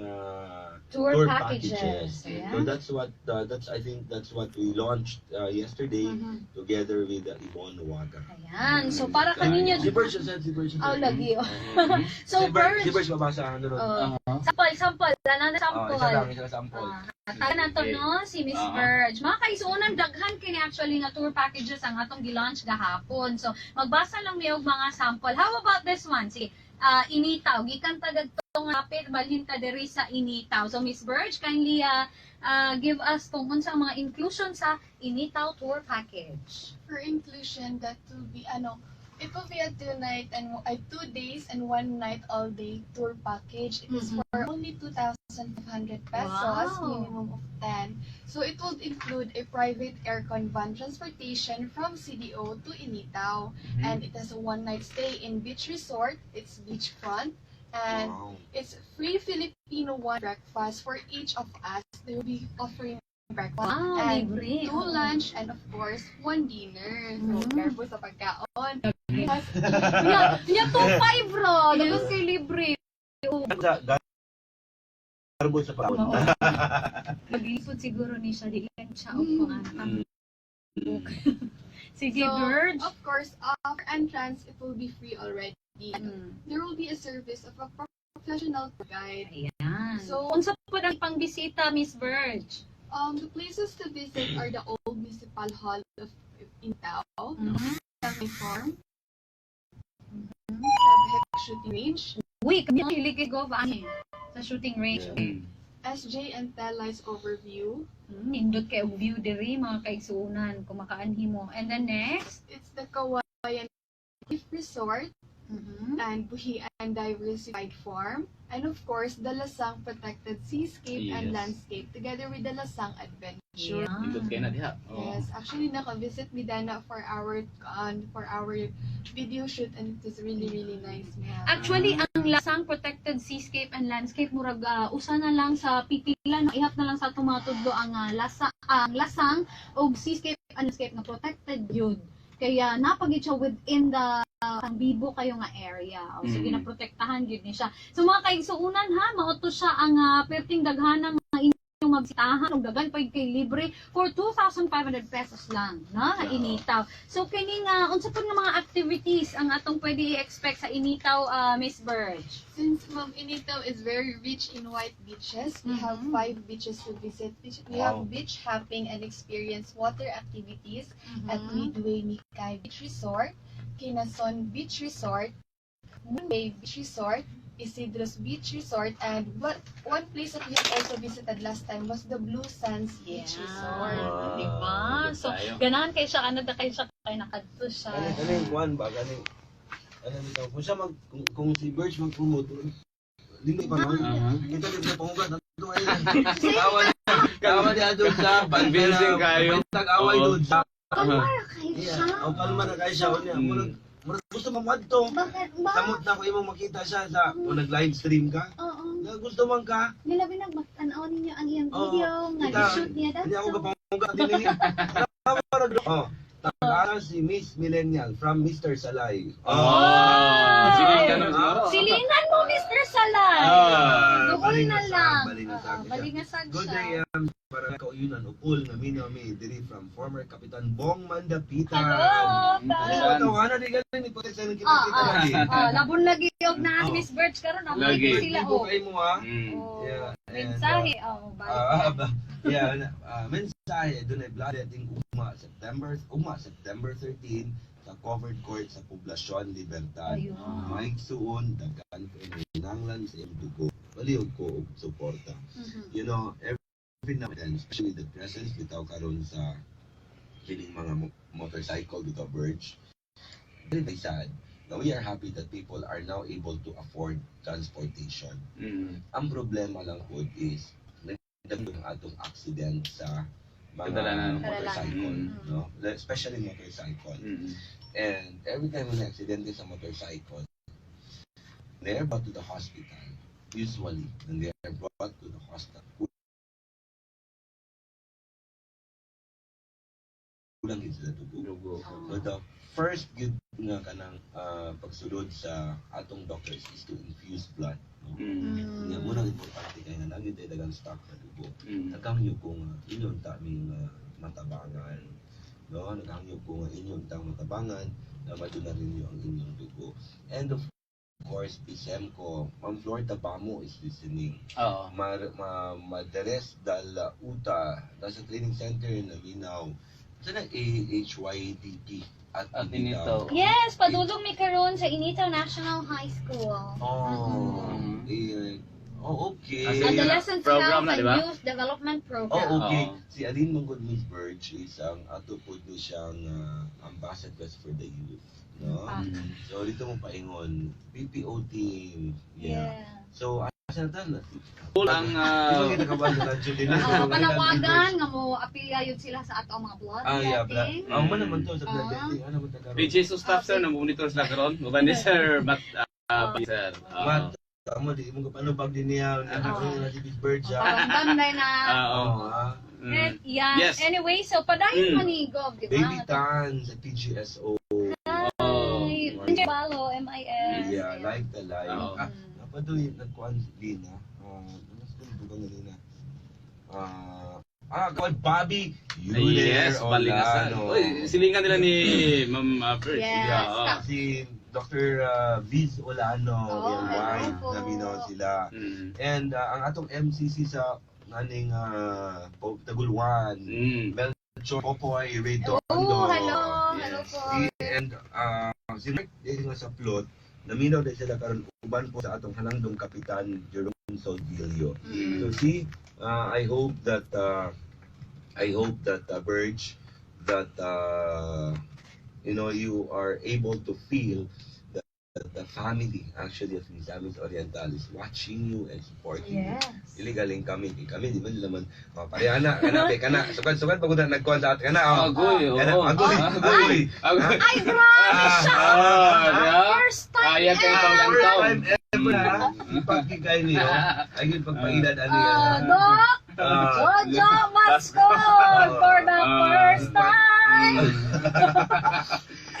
tour, tour packages. Packages. Ayan. So that's I think that's what we launched yesterday together with Yvonne Waga. Ayan. So para kaninyo Si Birch, si Birch. Oh, lagi. Oh. So Si Birch, Birch, si Birch mabasa ano ron. Oh, sample, sample. Another Oh, sample. isa lang, isa lang sample. Ah, taga nato no si Miss Verge. Mga kaisunan, daghan kini actually nga tour packages ang atong gi-launch gahapon. So magbasa lang mi og mga sample. How about this one? Si Initaw. Gikan ta dagto nga kapit balhin ta diri sa Initaw. So Miss Verge, kindly give us kung unsa ang mga inclusion sa Initaw tour package. For inclusion, that will be ano, it will be a 2 night and 2 days and 1 night all day tour package. It is for only 2,500 pesos, minimum of 10. So it will include a private aircon van transportation from CDO to Initao, and it has a 1 night stay in beach resort. It's beachfront. And it's free Filipino one breakfast for each of us. They will be offering breakfast and Libre. two lunch and of course one dinner. So careful sa pagkaon. Plus, Nya 2.5 ro. Dapat kay libre. Sa garbo sa Oo. paon. Maglisod siguro ni siya di lang siya og mga Sige, So, Verge. of course, for entrance, it will be free already. There will be a service of a professional tour guide. Ayan. So, Unsa po ang pangbisita, Miss Verge? The places to visit are the Old Municipal Hall of Initao, Sangay Farm, Sabhek Shooting Range, Uy, kami hilig go ani sa shooting range. SJ and Telli's Overview. Nindot kay og view diri, mga kaigsuonan, kung makaanhi mo. And then next, It's the Kawayan Cliff Resort and Buhian Diversified Farm, and of course, the Lasang Protected Seascape and Landscape together with the Lasang Adventure. Nindot kay na diha. Oo. Yes, actually naka-visit mi Dana for our video shoot and it was really really nice, ma'am. Actually, ang Lasang Protected Seascape and Landscape murag usa na lang sa pipila no, ihap na lang sa atong mga tudlo ang ang Lasang og Seascape and Landscape nga protected yun. Kaya napagid siya within the ang bibo kayo nga area. O, so ginaprotektahan gyud ni siya. So mga kaigsuonan ha, mao to siya ang perting daghanang mga inyong mabisitahan ug daghan pa kay libre for 2,500 pesos lang no Oo. Initaw. So kini nga unsa pud nga mga activities ang atong pwede i-expect sa Initaw, Miss Burge? Since Ma'am, Initaw is very rich in white beaches, we have five beaches to visit. We have beach hopping and experience water activities at Midway Mikay Beach Resort, Quinason Beach Resort, Moon Bay Beach Resort, Isidro's Beach Resort, and what one place that we have also visited last time was the Blue Sands Beach Resort. Wow. Diba? Nindot So tayo. ganahan kay siya ano da kay siya kay nakadto siya. Ano ano yung kuan ba ganing ano bitaw kung siya mag kung si Birch mag-promote linggo pa noon. Kita di sa pangugas ato ay. Tawa tawa di ato sa Convincing kayo. Tag-away doon sa Kalma ra kay siya. Yeah, ang kalma na kayo siya unya. Murag murag gusto mo madto. Bakit ba? Samot na ko imong makita siya sa kung nag-live stream ka. Oo. Na gusto man ka. Nilabi nag magtan-aw ninyo ang iyang Oo. video nga Kita, gi-shoot niya hindi ako dadto. kapangugas din ni. Oh. Tagaan si Miss Millennial from Mr. Salay. Oh. Sige, ganun siguro. Silingan mo, Mr. Salay. Doon na lang. Balingasag. Oo, balingasag Good siya. day, para kauyunan upol nga minaw mi diri from former Kapitan Bong Mandapitan. Hello, Ano tawanan di galing ni pati sa kita kita lagi. Oh, labon lagi og na si Miss Birch karon ang Lagi. sila Tipo oh. kay mo ha. Oh, Yeah, and, mensahe oh, balik. Yeah, mensahe doon ay blood ating ugma September 13 sa covered court sa Poblacion Libertad. Ayun. Maigsuon daghan kay nanglan sa imong dugo. Baliw ko og suporta. Every now and then, especially the presence bitaw karon sa kining mga motorcycle bitaw, Birch. Very, very sad. Now we are happy that people are now able to afford transportation. Ang problema lang po is nagdagdag ang atong accident sa mga Kadalanan. motorcycle, Kadalanan. no? Especially motorcycle. And every time may aksidente sa motorcycle, they are brought to the hospital. Usually, when they are brought to the hospital, kulang yun sila dugo. Dugo. So the first good Nga kanang pagsulod sa atong doctors is to infuse blood. No? Nga mao nang importante kay nga naa gyud daghang stock sa dugo. Naghangyo ko nga inyon ta ming matabangan. No, naghangyo ko nga inyon tang matabangan na maduna ninyo ang inyong dugo. And of course, PSM ko, Ma'am Flor Tabamo is listening. Oo. Ma, ma, Madares Dala Uta, nasa training center na Minaw. Sa na AHYDP at At Inito. Yes, padulong mi karon sa Inito National High School. Oh, eh, oh, okay. Ah, sige. Adolescent Program Health na, and di ba? Youth Development Program. Oh, okay. Oo. Si Aline Manggod, Miss Birch, is ang ato po ni siyang ambassadress for the youth. No? Ah. So, dito mo paingon, BPO team. Yeah. So, asa na tan? Full ang Di ba kita kabalo na Julie? Oh, panawagan nga mo apilya yun sila sa ato ang mga blood Ah, yeah, blood. clotting. Ah, man naman to sa blood Ah. testing. Ano man ta karon? PJ so staff sir, na monitor sila karon. Uban ni Sir Matt, sir. Oo. Matt, amo di mo kapanubag din niya. Nakakita na si Miss Birch. Ah. Paramdam na na. Oo. Oo, ah. And, yeah. Anyway, so padayon man ni Gov, di ba? Baby Tan sa PGSO. Oh. Ay, Balo, MIS. Yeah, like the life. Oo. Ah, napaduy nagkuan si Lina. Ah, mas ko dugang Lina. Ah, God, Bobby Euler Yes, balingasan. Olano. Uy, silingan nila ni Ma'am Birch. Yes. Yeah, oo. Si Dr. Viz Olano, Oh, yung hello wife, po. naminaw sila. And ang atong MCC sa aning Tagulwan, Melchor Popoy Redondo. Oh, hello. Hello Yes. po. And si Mark dito nga sa plot, naminaw din sila karon uban po sa atong halangdong kapitan Jerome Soldillo. So see, I hope that Burge, that you are able to feel that the family actually of Misamis Oriental is watching you and supporting you. Dili galing kami, kay kami di man naman oh, pareha na, kana be kana, sukad sukad pagod na nagkuan sa at kana oh. Agoy, oo. Kana, agoy, agoy. Agoy. Ay, grabe siya! Ah, di ba? First time Kaya kayo ever! pang First lantaw. time ever ha. Ipagkikay niyo. Ay yun pagpailad ano yan. Ah, Doc! Ah. Jojo Mascon for the first time!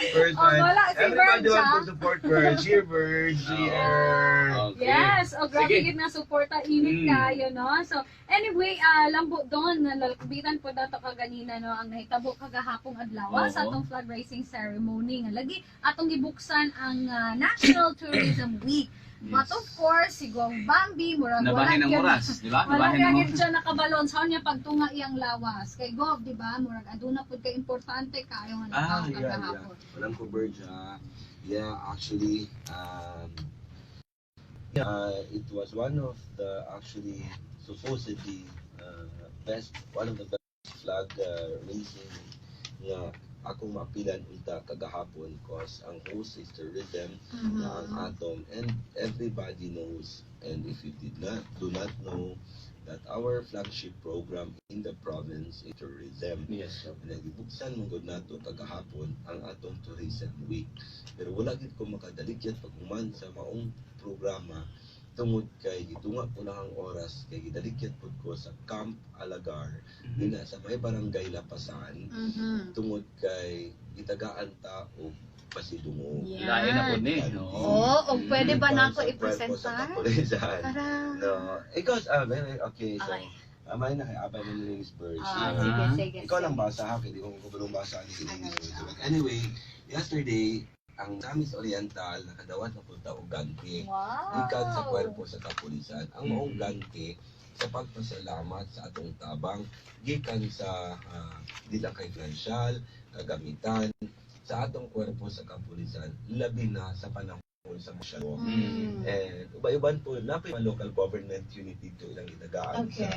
First Oh, time. wala, si Everybody Verge, want ah. to support Verge. Here, Verge. Here. Okay. Yes, o grabe Sige. gid na suporta init kayo, no. So anyway, lambo doon nalalakbitan po dato kaganina, no, ang nahitabo kagahapong adlaw sa atong flag raising ceremony nga lagi atong gibuksan ang National Tourism Week. But of course, si Gong Bambi murag wala Nabahin ang oras, di ba? wala Nabahin ang gyud oras. siya nakabalon sa niya pagtunga iyang lawas. Kay Gov, di ba? Murag aduna pud kay importante kaayo nga Ah, nataw yeah. kagahapon. Walang ko, Verge, ah. Yeah, actually, yeah, it was one of the actually supposedly best, one of the best flag raising nga akong maapilan unta kagahapon cause ang host is tourism na ang atom and everybody knows, and if you did not do not know that our flagship program in the province is tourism. Yes, sir. And gibuksan man gud nato kagahapon ang atong Tourism Week. Pero wala gid ko makadaligyat paghuman sa maong programa tungod kay gitunga ko lang ang oras kay gidaligyat pud ko sa Camp Alagar dina sa may barangay Lapasan tungod kay gitagaan ta og pasidungog. Lain na po ni. Oo. Oo, og pwede ba nako Sa kwerpo sa i-presentar? kapulisan. Tara. No, ikaw, ah, okay, so, Okay. Amay na kay abay mo ni Miss Birch. Ah, Ah. sige, sige. Ikaw lang basa ha, kaya di ko kabulong basa ni English. But anyway, yesterday, ang Misamis Oriental nakadawat na punta og ganti. Wow. Gikan sa kwerpo sa kapulisan. Ang maong ganti sa pagpasalamat sa atong tabang gikan sa di lang kay financial, kagamitan sa atong kwerpo sa kapulisan, labi na sa panahon sa martial law. And uba-uban po, napay mga local government unit dito ilang gitagaan sa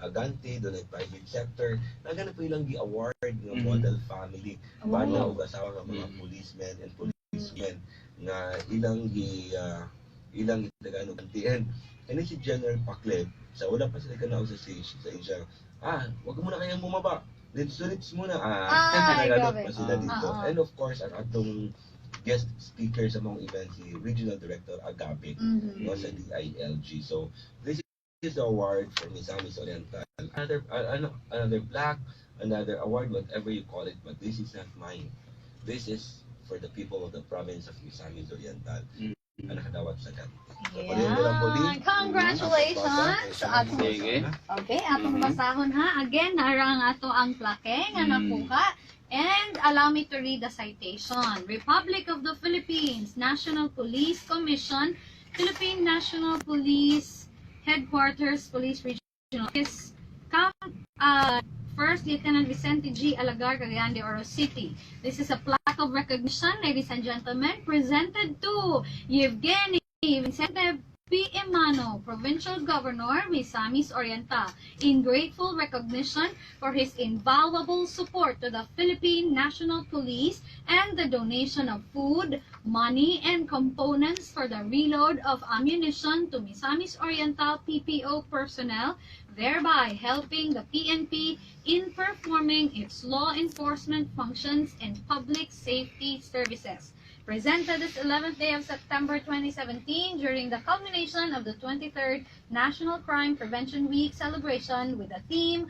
ganti, doon ay private sector, na gana po ilang gi-award nga model family, bana og asawa nga mga policemen and policemen nga ilang gitagaan og ganti. And kani si General Pacleb, sa wala pa sila kanaog sa stage, sa siya, wag muna kayong bumaba. Let's let's muna. Ay, Nagalot grabe. pa sila dito. Ah. And of course, ang atong guest speaker sa mga event, si Regional Director Agape no, sa DILG. So, this is the award for Misamis Oriental. Another, ano, another plaque, another award, whatever you call it, but this is not mine. This is for the people of the province of Misamis Oriental ang nakadawat sa ganti. So, padayon na lang po, Lee. Yeah. Congratulations! Atong Sige. Okay, atong basahon ha. Again, nara ang ato ang plaque nga nakuha. And allow me to read the citation. Republic of the Philippines, National Police Commission, Philippine National Police Headquarters, Police Regional Office, Camp First Lieutenant Vicente G. Alagar, Cagayan de Oro City. This is a plaque of recognition, ladies and gentlemen, presented to Yevgeny Vicente P. Emano, Provincial Governor, Misamis Oriental, in grateful recognition for his invaluable support to the Philippine National Police and the donation of food, money, and components for the reload of ammunition to Misamis Oriental PPO personnel, thereby helping the PNP in performing its law enforcement functions and public safety services. Presented this 11th day of September 2017 during the culmination of the 23rd National Crime Prevention Week celebration with the theme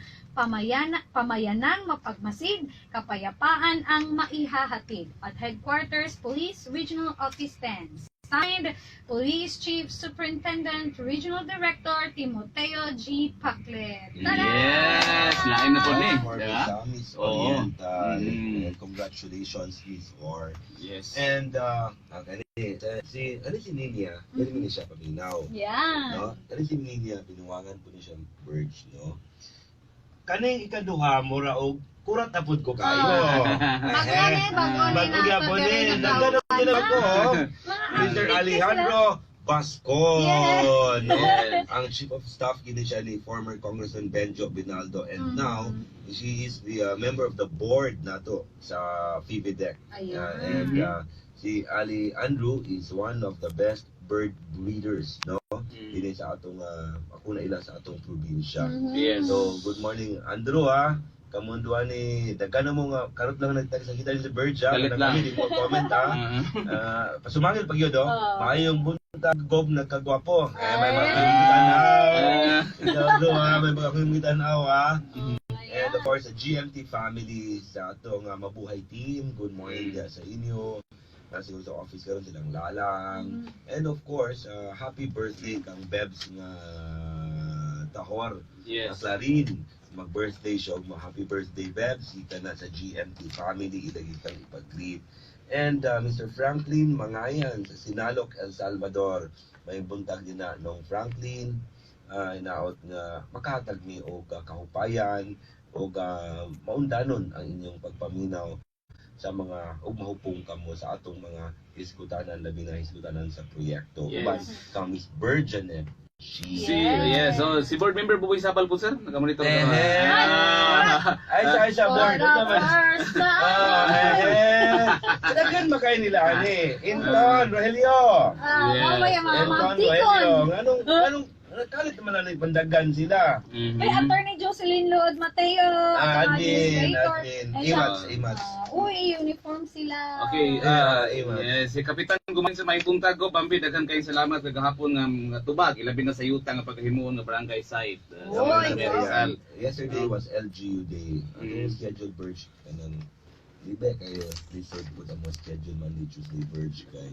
Pamayanang Mapagmasid, Kapayapaan ang Maihahatid at Headquarters Police Regional Office 10. Signed, Police Chief Superintendent Regional Director Timoteo G. Paclet. Tada! Yes, lain na po ni. For Diba? Misamis Oo. Oriental. Mm. And congratulations, Miss Or. Yes. And, kani, si, ano si Ninia? Dali ni siya paminaw. Yeah. No? Kani si Ninia, binuwangan po ni siya Verge, no? Kaning ikaduha, mura og kurat na pud ko kayo. Bago ni, bago ni Bago na gyapon ni. Daghan na gid ako, oh. Mr. Alejandro Bascon, no? Yes. Ang Chief of Staff gini siya ni former Congressman Benjo Binaldo and now she is the member of the board nato sa PHIVIDEC. Ayun. And si Ali Andrew is one of the best bird breeders, no? Dini sa atong ako na ila sa atong probinsya. Yes. So, good morning Andrew ha. Kamunduan ni daghan na mo nga karot lang nagtag sa kita ni si Bird ha. Galit Kanang lang. kami, di mo comment ha. Ah, pasumangil pag yun, oh. Maayong buntag gob nagkagwapo. Eh, may mga tanaw. Ikaw, Andrew, ha, may mga tanaw ha. And of course, sa GMT family, sa atong Mabuhay team, good morning sa inyo. Nasa siguro sa office karon silang lalang. And of course, happy birthday kang Bebs nga Tahor, na Clarin. Mag-birthday siya, og happy birthday Bebs. Ika na sa GMT family, ilagi kang ipag-greet. And Mr. Franklin Mangayan sa Sinaloc, El Salvador. May buntag din na nung Franklin. Inaot nga makahatag mi og kahupayan og maundanon ang inyong pagpaminaw sa mga ug mahupong kamo sa atong mga hisgutanan, labi na hisgutanan sa proyekto. Yes. Uban kang Miss Berjanet G. Si, yes, so, si board member Buboy Sabal po, sir. Nakamonitor Eh, ka. eh. Ah. Ay, sa For board. the Ito man. first time. Ah, eh. Daghan ba kayo nila ani? Inton, Rogelio. Ah, Yes. mamaya mga Inton, ma'am Tikon. Rogelio. Anong anong kalit naman na pandagan sila. May Attorney Jocelyn Lood Mateo, Ah, atong admin, administrator. admin. Ay, Imats, imats. Ah, uy, uniform sila. Okay, Ah, iman. yes, si Kapitan gumaling sa may buntag ko, Bambi, daghan kayong salamat kagahapon nga mga tubag, ilabi na sa yuta nga paghimuon nga barangay site. Sa Uy, Barangay Rizal. Yesterday was LGU day. Ang schedule Verge kanang libe kayo resort po mo schedule Monday, Tuesday Verge kay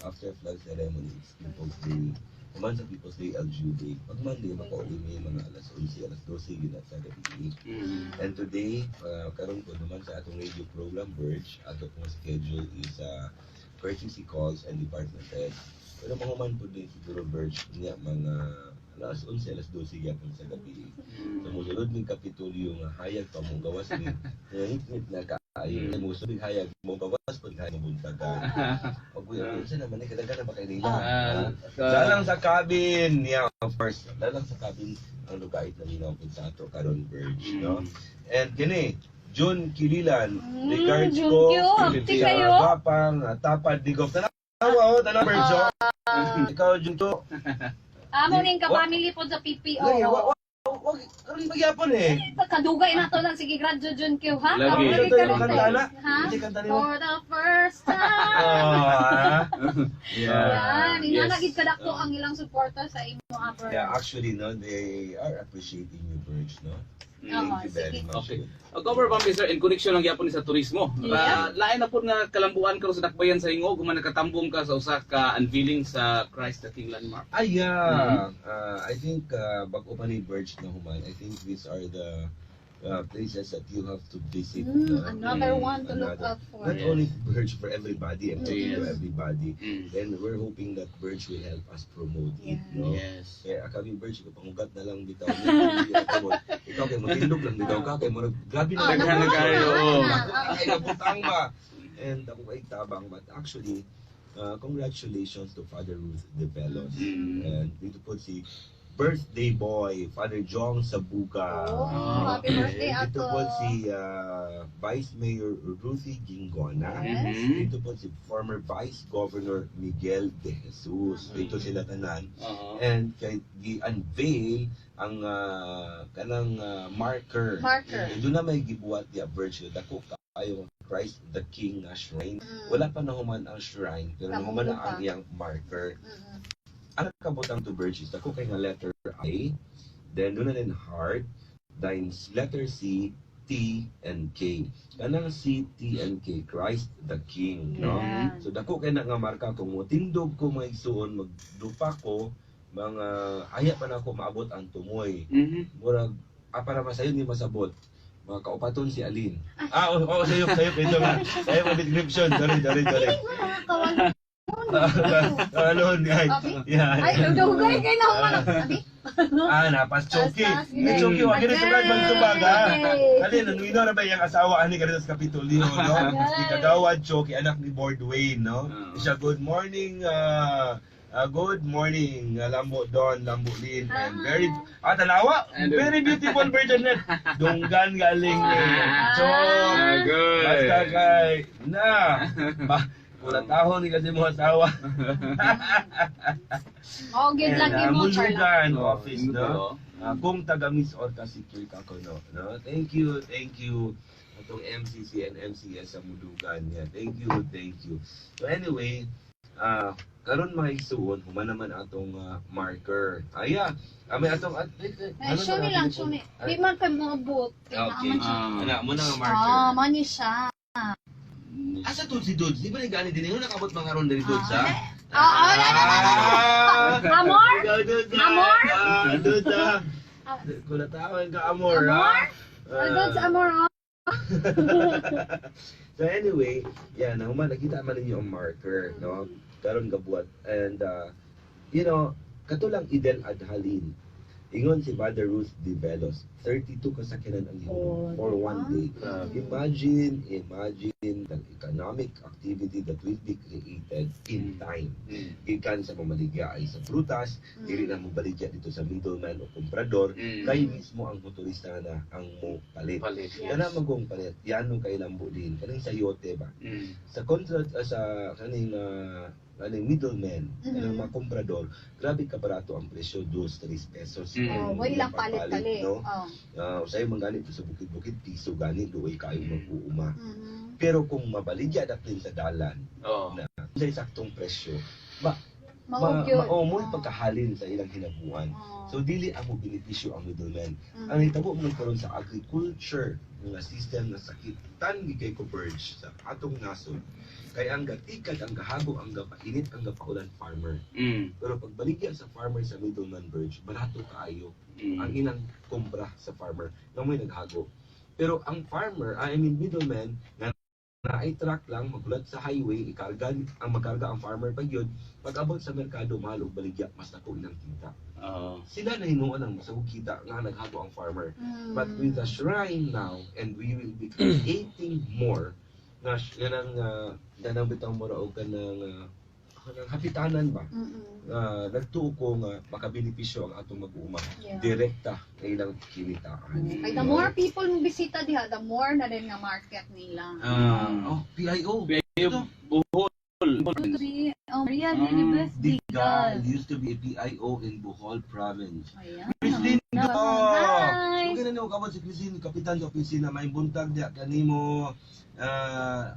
after flag ceremony it's People's Day. Human sa People's Day, LGU Day. Pag Monday makauwi mi mga alas 11, alas 12 yun at sa gabi. And today, karon ko naman sa atong radio program Verge, ato pong schedule is courtesy calls and department heads. Pero mga man po din siguro Verge niya mga alas 11, alas 12 gyapon sa gabi. So musulod ning Kapitolyo nga hayag pa mong gawas ni ngit na kaayo. Musulod hayag mo gawas pud hayag mo buntagan. Og uy, unsa naman ni kadaghan na ba kay nila? Ah, Dalang sa cabin, yeah, of course. Dalang sa cabin ang lugait na minaw pud sa ato karon Verge, no? And kini June Kililan, regards June ko Q, apti sa kayo. gwapang tapad ni Goff. Tanawa oh, tanawa Verge. Oh. Ikaw June to. Amo ning ka-family po sa PPO. Lagi, wa Wag karon pagyapon eh. Kadugay na to lang sige radyo Jun Q, ha? Lagi. Karon Ito karon yung kanta na. Ha? Hindi kanta nimo. For the first time. Ah. Yan, inana gid kadako Oh. ang ilang suporta sa imo, Aber. Yeah, actually, no, they are appreciating you, Birch, no? Oo, Thank you very sige. much. Okay. Cover Bambi sir, in connection lang gyapon ni sa turismo. Lain na pud nga kalambuan karon sa dakbayan sa Ingog human nakatambong ka sa usa ka unveiling sa Christ the King landmark. Ah, yeah. I think, bago pa ni Birch na human, I think these are the places that you have to visit, no? Another one to look Another. out for. Not only Birch, for everybody. I'm talking to everybody. Then we're hoping that Birch will help us promote it, no? Yes. Kaya kami Birch, pangugat na lang bitaw. Ikaw kay motindog lang bitaw ka kay murag grabe na Oh, Daghan na kayo, oo. Ako ay nabutang ba? And ako ay tabang, but actually, congratulations to Father Ruth De Velos. And dito po si birthday boy, Father Jong Sabuga. Oh, happy birthday, Dito Ato. po si Vice Mayor Ruthie Gingona. Yes. Dito po si former Vice Governor Miguel De Jesus. Dito sila tanan. And kay gi-unveil ang kanang marker. Marker. Eh, doon na may gibuhat di virtue dako kaayo ang Christ the King nga shrine. Wala pa nahuman ang shrine pero nahuman na Kamulo pa. ang iyang marker. Ang nakabutang to virtues dako kay nga letter I, then doon na din heart, then letter C, T, and K. Kanang C, T, and K, Christ the King, no? Yeah. So dako kay na nga marka kung motindog ko mga igsuon, magdupa ko, mga aya pa na ako maabot ang tumoy. Murag para masayon ni masabot. Mga kaupaton si Aline. Ah, oo, oh, sayop, sayop ito nga. Sayop ang description. Sorry, sorry, sorry. Mga Alon, guys. Abi? Yeah. Ay, dugay kay na human. Abi? Ah, napas choki. Taas, taas, May choki, wa kini tugad magtubag ha. Yay! Alin, nanuino na ba iyang asawa ani kanito sa Kapitolyo, no? Si Kagawad Choki, anak ni Board Wayne, no? Siya, good morning, Lambo Don, Lambo Lin, and very, tanawa, very beautiful virgin net. Dunggan galing ni Chok. Good. Basta kay, na, ba, wala tahon ni kasi mo asawa. Oh, good luck And, mo, Charla. Mulugan office, no? Kung taga Miss Orca secure ka ko, no? No? Thank you, thank you. Atong MCC and MCS sa Mulugan. Yeah, thank you, thank you. So anyway, karon mga igsuon, human naman atong marker. Aya, may atong Ay, show ni lang, show ni. Di man kay moabot. Kay Okay. naaman siya. Ana, mo na nga marker. Ah, man ni siya. Asa to si Dudes? Di ba ni gani din yun nakabot mga ron diri Dudes ha? Ah, oh, no, no, no, no, no. Amor? Ikaw, Dudes, ah. Amor? Ah, Dudes, ah. Kulatawan ka, amor, ah. Amor? Oh, Dudes, amor, oh. So anyway, yan, human nakita man ninyo ang marker, no? Karon gabuhat and katulang Idel Adhalin. Ingon si Mother Ruth de Velos, 32 kasakyanan ang Oh, hinuno for one diba? day. Imagine, imagine the economic activity that will be created in time. Gikan sa mamaligya ay sa prutas, dili na mo baligya dito sa middleman o komprador, kay mismo ang motorista na ang mo palit. Palit. Yes. Kana magong palit, yan kay lambo din kaning sayote ba. Sa kontra sa kaning middleman, kanang mga komprador, grabe ka barato ang presyo, 2 3 pesos. Oh, Ang wala lang pagpalit, palit-palit. no? Oh. Usahay man gani to sa bukid-bukid piso gani duay kaayo mag-uuma. Pero kung mabaligya daplin sa dalan, sa saktong presyo, ma Mao gyud. ma, oh, mo'y pagkahalin sa ilang hinabuan. Oh. So dili ang mo benepisyo ang middleman. Ang hitabo mo karon sa agriculture nga system nga sakitan gid kay ko Birch sa atong nasod kay ang gatikad, ang gahago, ang gapainit, ang gapaulan farmer. Pero pagbaligya sa farmer sa middleman, Birch, barato kaayo ang ilang kumpra sa farmer nga mo'y naghago. Pero ang farmer, I mean middleman, nga naay truck lang magulat sa highway, ikarga ang magkarga ang farmer pag yun, pag abot sa merkado mahal og baligya, mas dako ilang kita. Sila na hinuon ang masagog kita nga naghago ang farmer. But with the shrine now, and we will be creating more nga kanang bitaw mura og kanang hapitanan ba, nagtuo ko nga makabenepisyo ang atong mag-uuma direkta nga ilang kinitaan. Kay the more people mo bisita diha, the more na din nga market nila. Oh, PIO. Ito. Bohol. Oh, Maria Lilibeth Digal Digal. used to be a PIO in Bohol province. Ayan. Christine. No. Oh. Hi. Kung ganun kabot si Christine, kapitan sa opisina, may buntag diya kanimo ah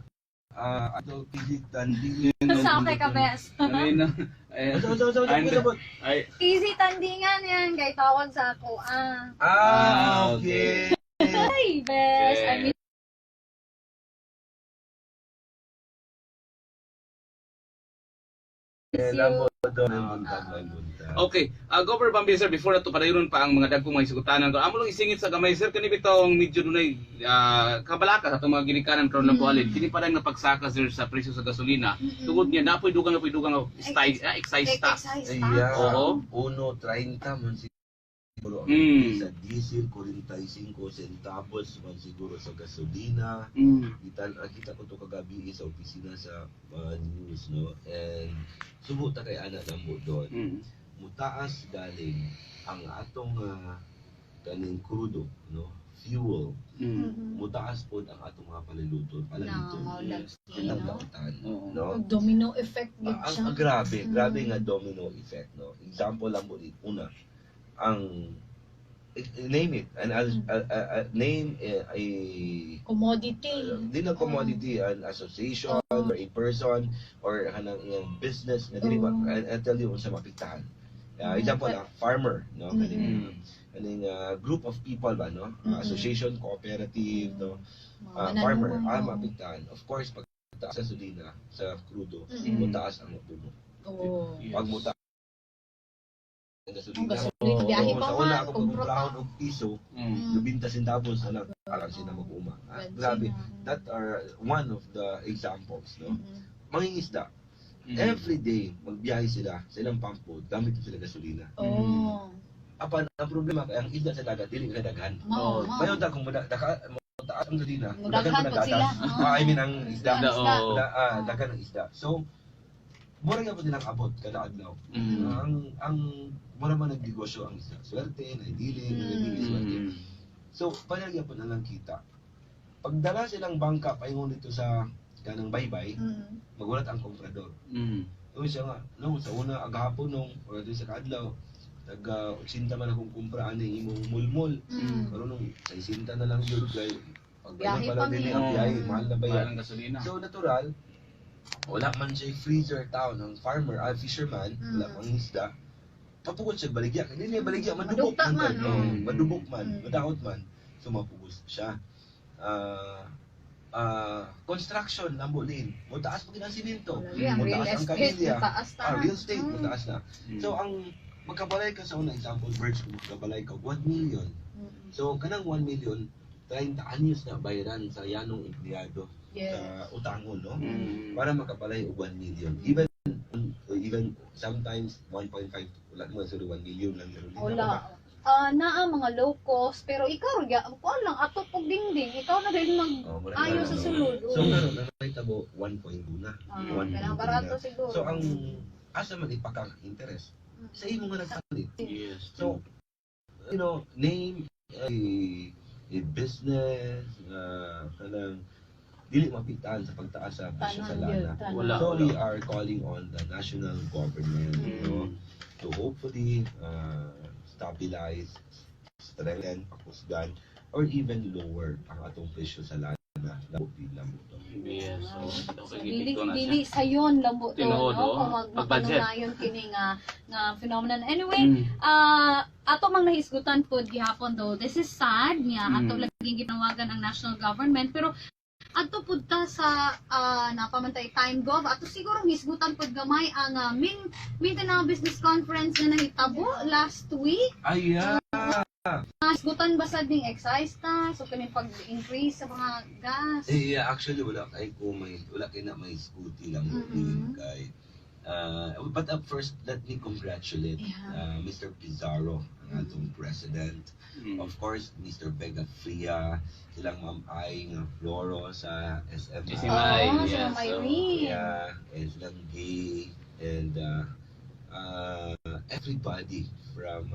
ah ato kisit tandingan. Sa okay ka, bes. Ano yun? Ay, Unsa unsa unsa unsa unsa unsa? ay, Easy tandingan yan. Kay tawag sa ako. Ah. Ah, okay. Hi, bes. I miss Eh, you. lamo do may buntag, may buntag. Okay, Governor Bambi sir, before na to padayon pa ang mga dagkong mga isugutanan ko. Amo lang isingit sa gamay sir kani bitong medyo dunay kabalaka sa atong mga ginikanan karon ng buhalin. Kini pa lang napagsaka sir sa presyo sa gasolina. Tungod niya napoy dugang excise, excise tax. Excise tax. Yeah. Oo. 1.30 man siguro ang sa diesel, 45 centavos man siguro sa gasolina. Kita nakita ko to kagabi sa opisina sa news, no, and subo ta kay ana namo doon. Mutaas galing ang atong kaning krudo, no, fuel, mutaas pod ang atong mga paluluto palalito No, lagi, ang no? dautan, Oo. no. Domino effect yun Ah, ang, siya. ang grabe, grabe nga domino effect, no. Example lang mo din. Una, ang name it and I'll, name a Commodity. Di lang commodity, an association or a person or kanang iyang business nga dili ba I tell you unsa mapiktahan. Example, a farmer, no, kaning kaning group of people ba, no, association, cooperative, no, farmer, mapiktahan. Of course, pag taas sa gasolina, sa krudo, mutaas ang abono. Oo. Pag mutaas ang gasolina, Ang gasolina, biyahe oo, pa sa una man, ako kumpra pa. pagkumprahon og piso, 90 centavos na lang alang sila mag-uma. Ah, grabe. That are one of the examples, no? Mangingisda, every day magbiyahe sila sa ilang pampo, gamit sila gasolina. Oo. Apan ang problema kay ang isda sa dagat dili kay daghan. Mao, mao. Mayon ta kung mutaas ang gasolina, Mudaghan daghan pud pa ng sila. gatas. Oo. Ah, I mean ang isda. Isda, oo. Daghan ang isda. So, mura gyud silang abot kada adlaw. Ang mura man nagnegosyo ang isda. Swerte, naidili, naidili, swerte. So, pareha gyapon na lang kita. Pagdala silang bangka paingon dito sa kanang baybay, magulat ang komprador. Uy, siya nga, no, sa una, agahapon nung, or doon sa kaadlaw, taga 80 man akong kumpra ani imong mulmul. Pero nung 60 na lang yun kay pag Biyahe pala pa din mi. ang biyahe, mahal na ba Mahal yan? ang gasolina. So natural, wala man siya freezer town ang farmer, ang fisherman, wala mang isda. Papugod siya baligya. Kaya niya baligya, madubok Madugta man, man. oh. Oh, madubok man, madaot man. So mapugos siya. Ah construction lambo din. Mutaas pa ang simento. Lagi, ang real Mutaas ang estate, kabilya. mataas ta. Ah, real estate, mataas na. So, ang magkabalay ka sa una example, Birch, kung magkabalay ka, 1 million. So, kanang 1 million, 30 anyos na bayaran sa yanong empleyado sa utangon, no? Para makabalay og 1 million. Even even sometimes 1.5, wala mo siguro 1 million lang pero di na Wala. Ah, naa mga low cost pero ikaw ra kuan lang atop og dingding ikaw na din mag Oh, mura ayo na, sa no? sulod. So karon ang nahitabo 1.2 na. Ah, 1.2 kanang barato na. siguro. So ang asa man ipakang interest sa imo nga nagpalit. So, name a business kanang dili mapiktahan sa pagtaas sa presyo sa Tanan gyud, lana. tanan. Wala. So we are calling on the national government, no, to hopefully stabilize, strengthen, pakusgan, or even lower ang atong presyo sa lana. Labo din labo to. Yes. So, So, okay, dili gipikto na siya. dili sayon lambo to, Tinuod, no, oo. kung mag Pag-budget. makanunayon kini nga nga phenomenon. Anyway, ato mang nahisgutan pod gihapon though. This is sad nga ato laging ginawagan ang national government pero adto pud ta sa napamantay time gov ato siguro hisgutan pud gamay ang Mindanao Business Conference na nahitabo last week. Ay, yeah. Hisgutan ba sad ning excise tax so kining pag-increase sa mga gas? Eh, yeah, actually wala kay ko may wala kay na may scooty lang din kay but up first let me congratulate Mr. Pizarro, ang atong president. Of course, Mr. Vega Fria, silang Ma'am Ai nga Floro sa SMI. SMI, Oo, si yes, Ma'am so, Irene. Yeah, and silang Gay and everybody from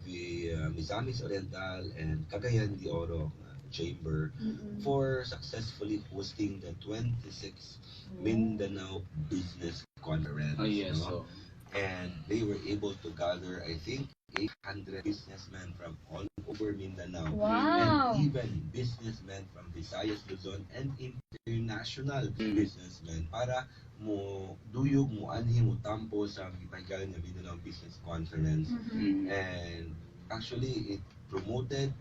the Misamis Oriental and Cagayan de Oro Chamber for successfully hosting the 26th Mindanao Business Conference. Oh, yes. No? So, And they were able to gather, I think, 800 businessmen from all over Mindanao and even businessmen from Visayas, Luzon, and international businessmen para mo duyog, mo anhi, mo tampo sa gipahigayon nga Mindanao Business Conference. And actually, it promoted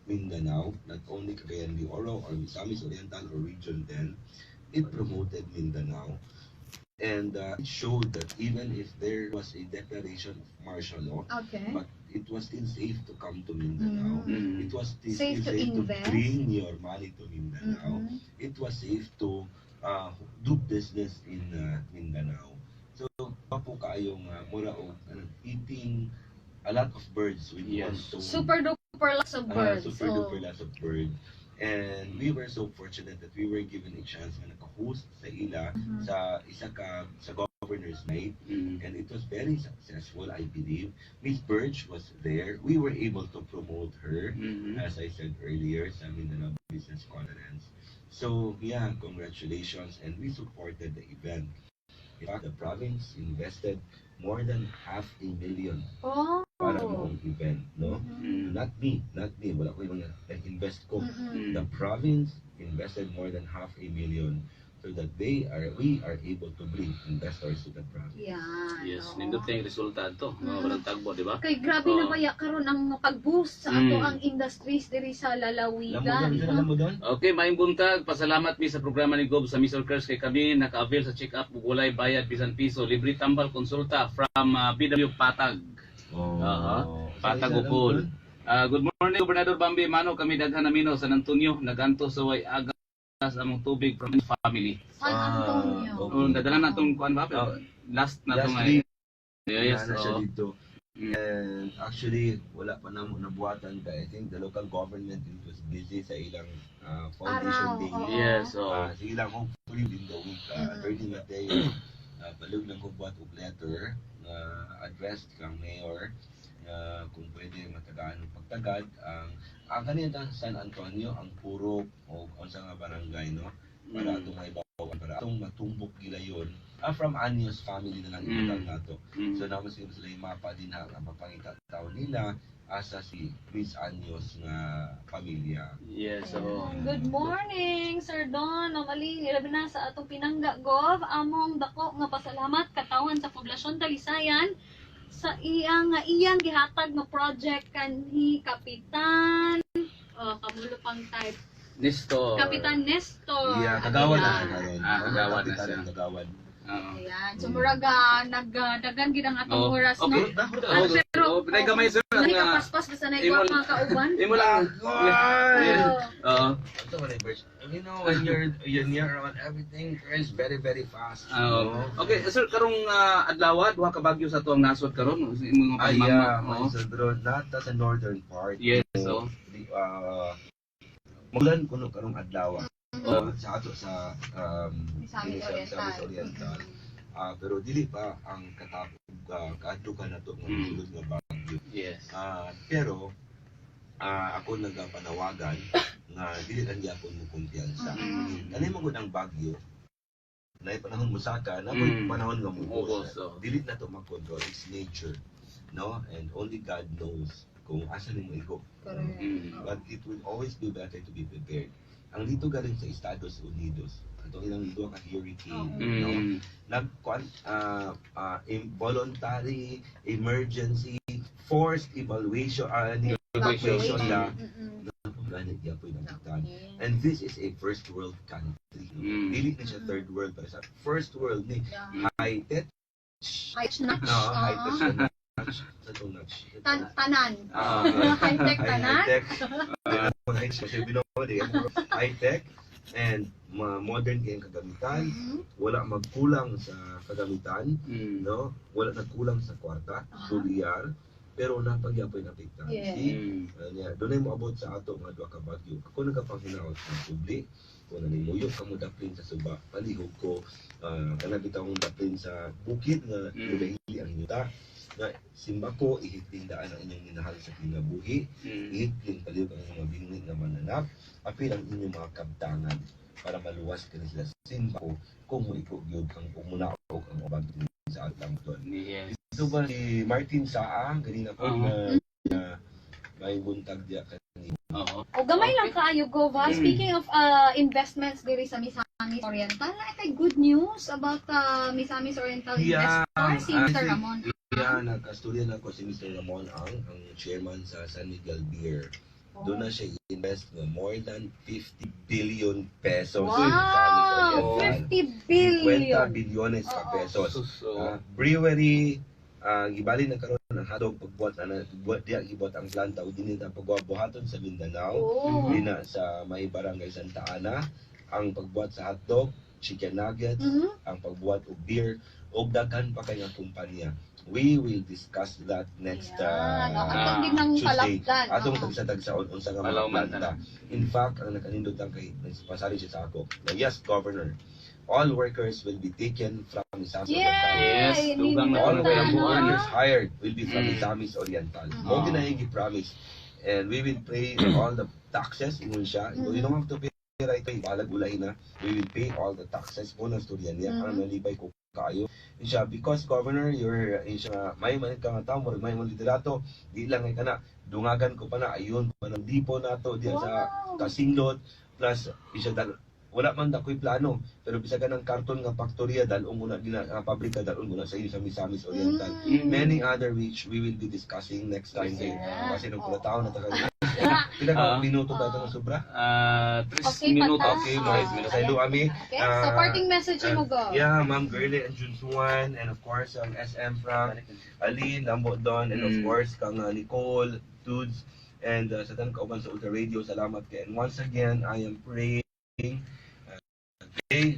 Mindanao, not only Cagayan de Oro or Misamis Oriental or Region 10. It promoted Mindanao. And it showed that even if there was a declaration of martial law, but it was still safe to come to Mindanao. It was still Safe to safe to invest. bring your money to Mindanao. It was safe to do business in Mindanao. So, pa po kaayong mura og ano, eating a lot of birds with one stone. Super duper lots of birds. Super duper lots of birds. And we were so fortunate that we were given a chance na naka-host sa ila sa isa ka sa Governor's Night, and it was very successful, I believe. Miss Birch was there. We were able to promote her, as I said earlier, sa Mindanao Business Conference. So yeah, congratulations, and we supported the event. In fact, the province invested more than half a million para maong event, no? Not me, not me. Wala ko yung nag-invest ko. The province invested more than half a million so that they are we are able to bring investors to the province. Yan. Yes, nindot kay resulta to. Walang tagbo, di ba? Kay grabe na baya karon ang pag-boost sa ato ang industries diri sa Alam mo lalawigan. doon, alam mo doon? Okay, maayong buntag. Pasalamat mi sa programa ni Gob sa Miss Curse kay kami naka-avail sa check-up ug walay bayad bisan piso, libre tambal konsulta from BW Patag. Oh. Aha. Patag Ukol. Good morning, Gobernador Bambi Mano. Kami daghan namino San Antonio, naganto sa way agas among tubig from family. San Antonio. Ah, okay. Oh, nadala na tong kuan ba? Oh. Last na Last tong week, Yes, na siya oo. dito. And actually, wala pa namo nabuhatan kay I think the local government it was busy sa ilang foundation Araw, day. oo. Yes, oo. Sige lang, hopefully within the week, Attorney Mateo, palug lang ko buhat og letter na addressed kang mayor na kung pwede matagaan og pagtagad ang kanina sa San Antonio, ang puro o unsa nga barangay, no, para atong maibaw, para atong matumbok gilayon, from Anyos family na lang ibutang nato. So naman siguro sila yung mapa din ha nga mapangita taon nila asa si Miss Anyos nga pamilya. Yes, oo. Good morning, Sir Don. Mamaling, ilabi na sa atong pinangga, Gov. Among dako nga pasalamat katawan sa poblasyon Talisayan sa iyang gihatag nga project kanhi Kapitan, oh, kamulo pang type. Nestor. Kapitan Nestor. Yeah, kagawad na siya Aguilar. karon. Ah, kagawad na Kapitan siya. ang kagawad. Oo. Ayan. So, murag nagdagan gid ang atong oras, no? Okay. Ah, pero, Oh, pinay gamay, sir. Nahi Nga- ka paspas basta na ikaw mga kauban. Imo lang. Yeah. Oo. Ito man, Birch. When you're near around, everything turns very, very fast. Oo. No? Okay, sir, karong adlaw, duha ka bagyo sa tuang nasod karon, imong mga Ay, pagmamahal. yeah, Oo. my bro, not sa northern part. Yes, oo. The, mulan kuno karong adlaw. Oo. Sa ato sa Misamis dili sa Oriental. Misamis Oriental. Pero dili pa ang katapog kaadto ka nato nga sulod nga bagyo. Pero ako nagapanawagan nga dili lang gyapon mo kumpiyansa. Kani mo gud ang bagyo, naay panahon mo saka, na panahon nga mo Ubos, oo. Dili na to makontrol, it's nature, no? And only God knows kung asa nimo igo. Correct. But it will always be better to be prepared. Ang dito galing sa Estados Unidos, atong ilang duha ka hurricane, no? Nag voluntary emergency forced evaluation, evacuation na ganit gyapon ang gitan. And this is a first world country, no? Dili na siya third world, pero sa first world ni high tech. High notch. No, high tech siya, notch. Sa itong notch. Tanan. High-tech tanan. High tech. High tech and modern kayong kagamitan. Wala magkulang sa kagamitan, no? Wala nagkulang sa kwarta, dolyar, pero napagyapoy napiktan. See? Niya, dunay mo abot sa ato nga duha ka bagyo. Ako nagapanghinaot sa publi, kung nanimuyo ka mo daplin sa suba, palihog ko, kana bitaw mong daplin sa bukid nga mudahili ang yuta. Na simba ko ihikling daan ang inyong minahal sa kinabuhi, ihikling palihog ang inyong mga binhi nga mananap, apil ang inyong mga kabtangan para maluwas kini sila. Simba ko kung muiko gyud ang umunaog ang bagyo sa atlang doon. Ito ba si Martin Saa, ganina po na, na may buntag diya kanina. Oo. O gamay lang kaayo, Gova. Speaking of investments diri sa Misamis Oriental, na kay good news about Misamis Oriental investor si Mr. Ramon. Yeah, nagkastorya na ko si Mr. Ramon Ang, chairman sa San Miguel Beer. Doon na siya invest ng more than 50 billion pesos sa Misamis Wow! Oriental. 50 billion. 50 bilyones ka Oo. pesos. Sus, oo. Brewery, gibali na karon ang hatog pagbuhat na buhat diya gibuhat ang planta ug dinhi ta pagbuhaton sa Mindanao. Oh. Dina sa may barangay Santa Ana ang pagbuhat sa hotdog, chicken nuggets, ang pagbuhat og beer ug daghan pa kay nga kumpanya. We will discuss that next Yan. O, Ah, atong din ng Tuesday. palapdan. Atong tagsa-tagsaon unsa nga mga Palaw man planta. In fact, ang nakanindot lang kay pasali siya sa ako. Na yes, Governor. All workers will be taken from Misamis Oriental. Yes, Yay! dugang na All Nindot, kuno ano? workers hired will be from Misamis Oriental. Mo ginahi promise. And we will pay all the taxes, ingon siya. You don't have to pay right away. Balag ulahin na. We will pay all the taxes. Mo na storya niya. Ang nalibay ko kayo. Ingon siya, because Governor, you're, ingon siya, may man ka nga tao, murag may man liderato, di lang ay kana, dungagan ko pa na, ayun pa ng dipo nato diya sa Kasinglot, plus, isa dal, wala man dakoy plano, pero bisag ka ng karton nga faktorya, dalong mo na, gina, nga pabrika, dalong mo na sa inyo sa Misamis Oriental. Many other which we will be discussing next time kay kasi nung pula taon na tagal. Pila ka minuto ba ito ng sobra? 3 Okay, minuto. pata. Okay, Ah, mga minuto. Sa ami. Okay, so parting message mo, Go. Yeah, Ma'am Girlie and Junsuan, and of course, ang SM Frank, Aline, Lambo Don, and of course, kang Nicole, Dudes, and sa tanang kauban sa Ultra Radio, salamat kay. And once again, I am praying, pray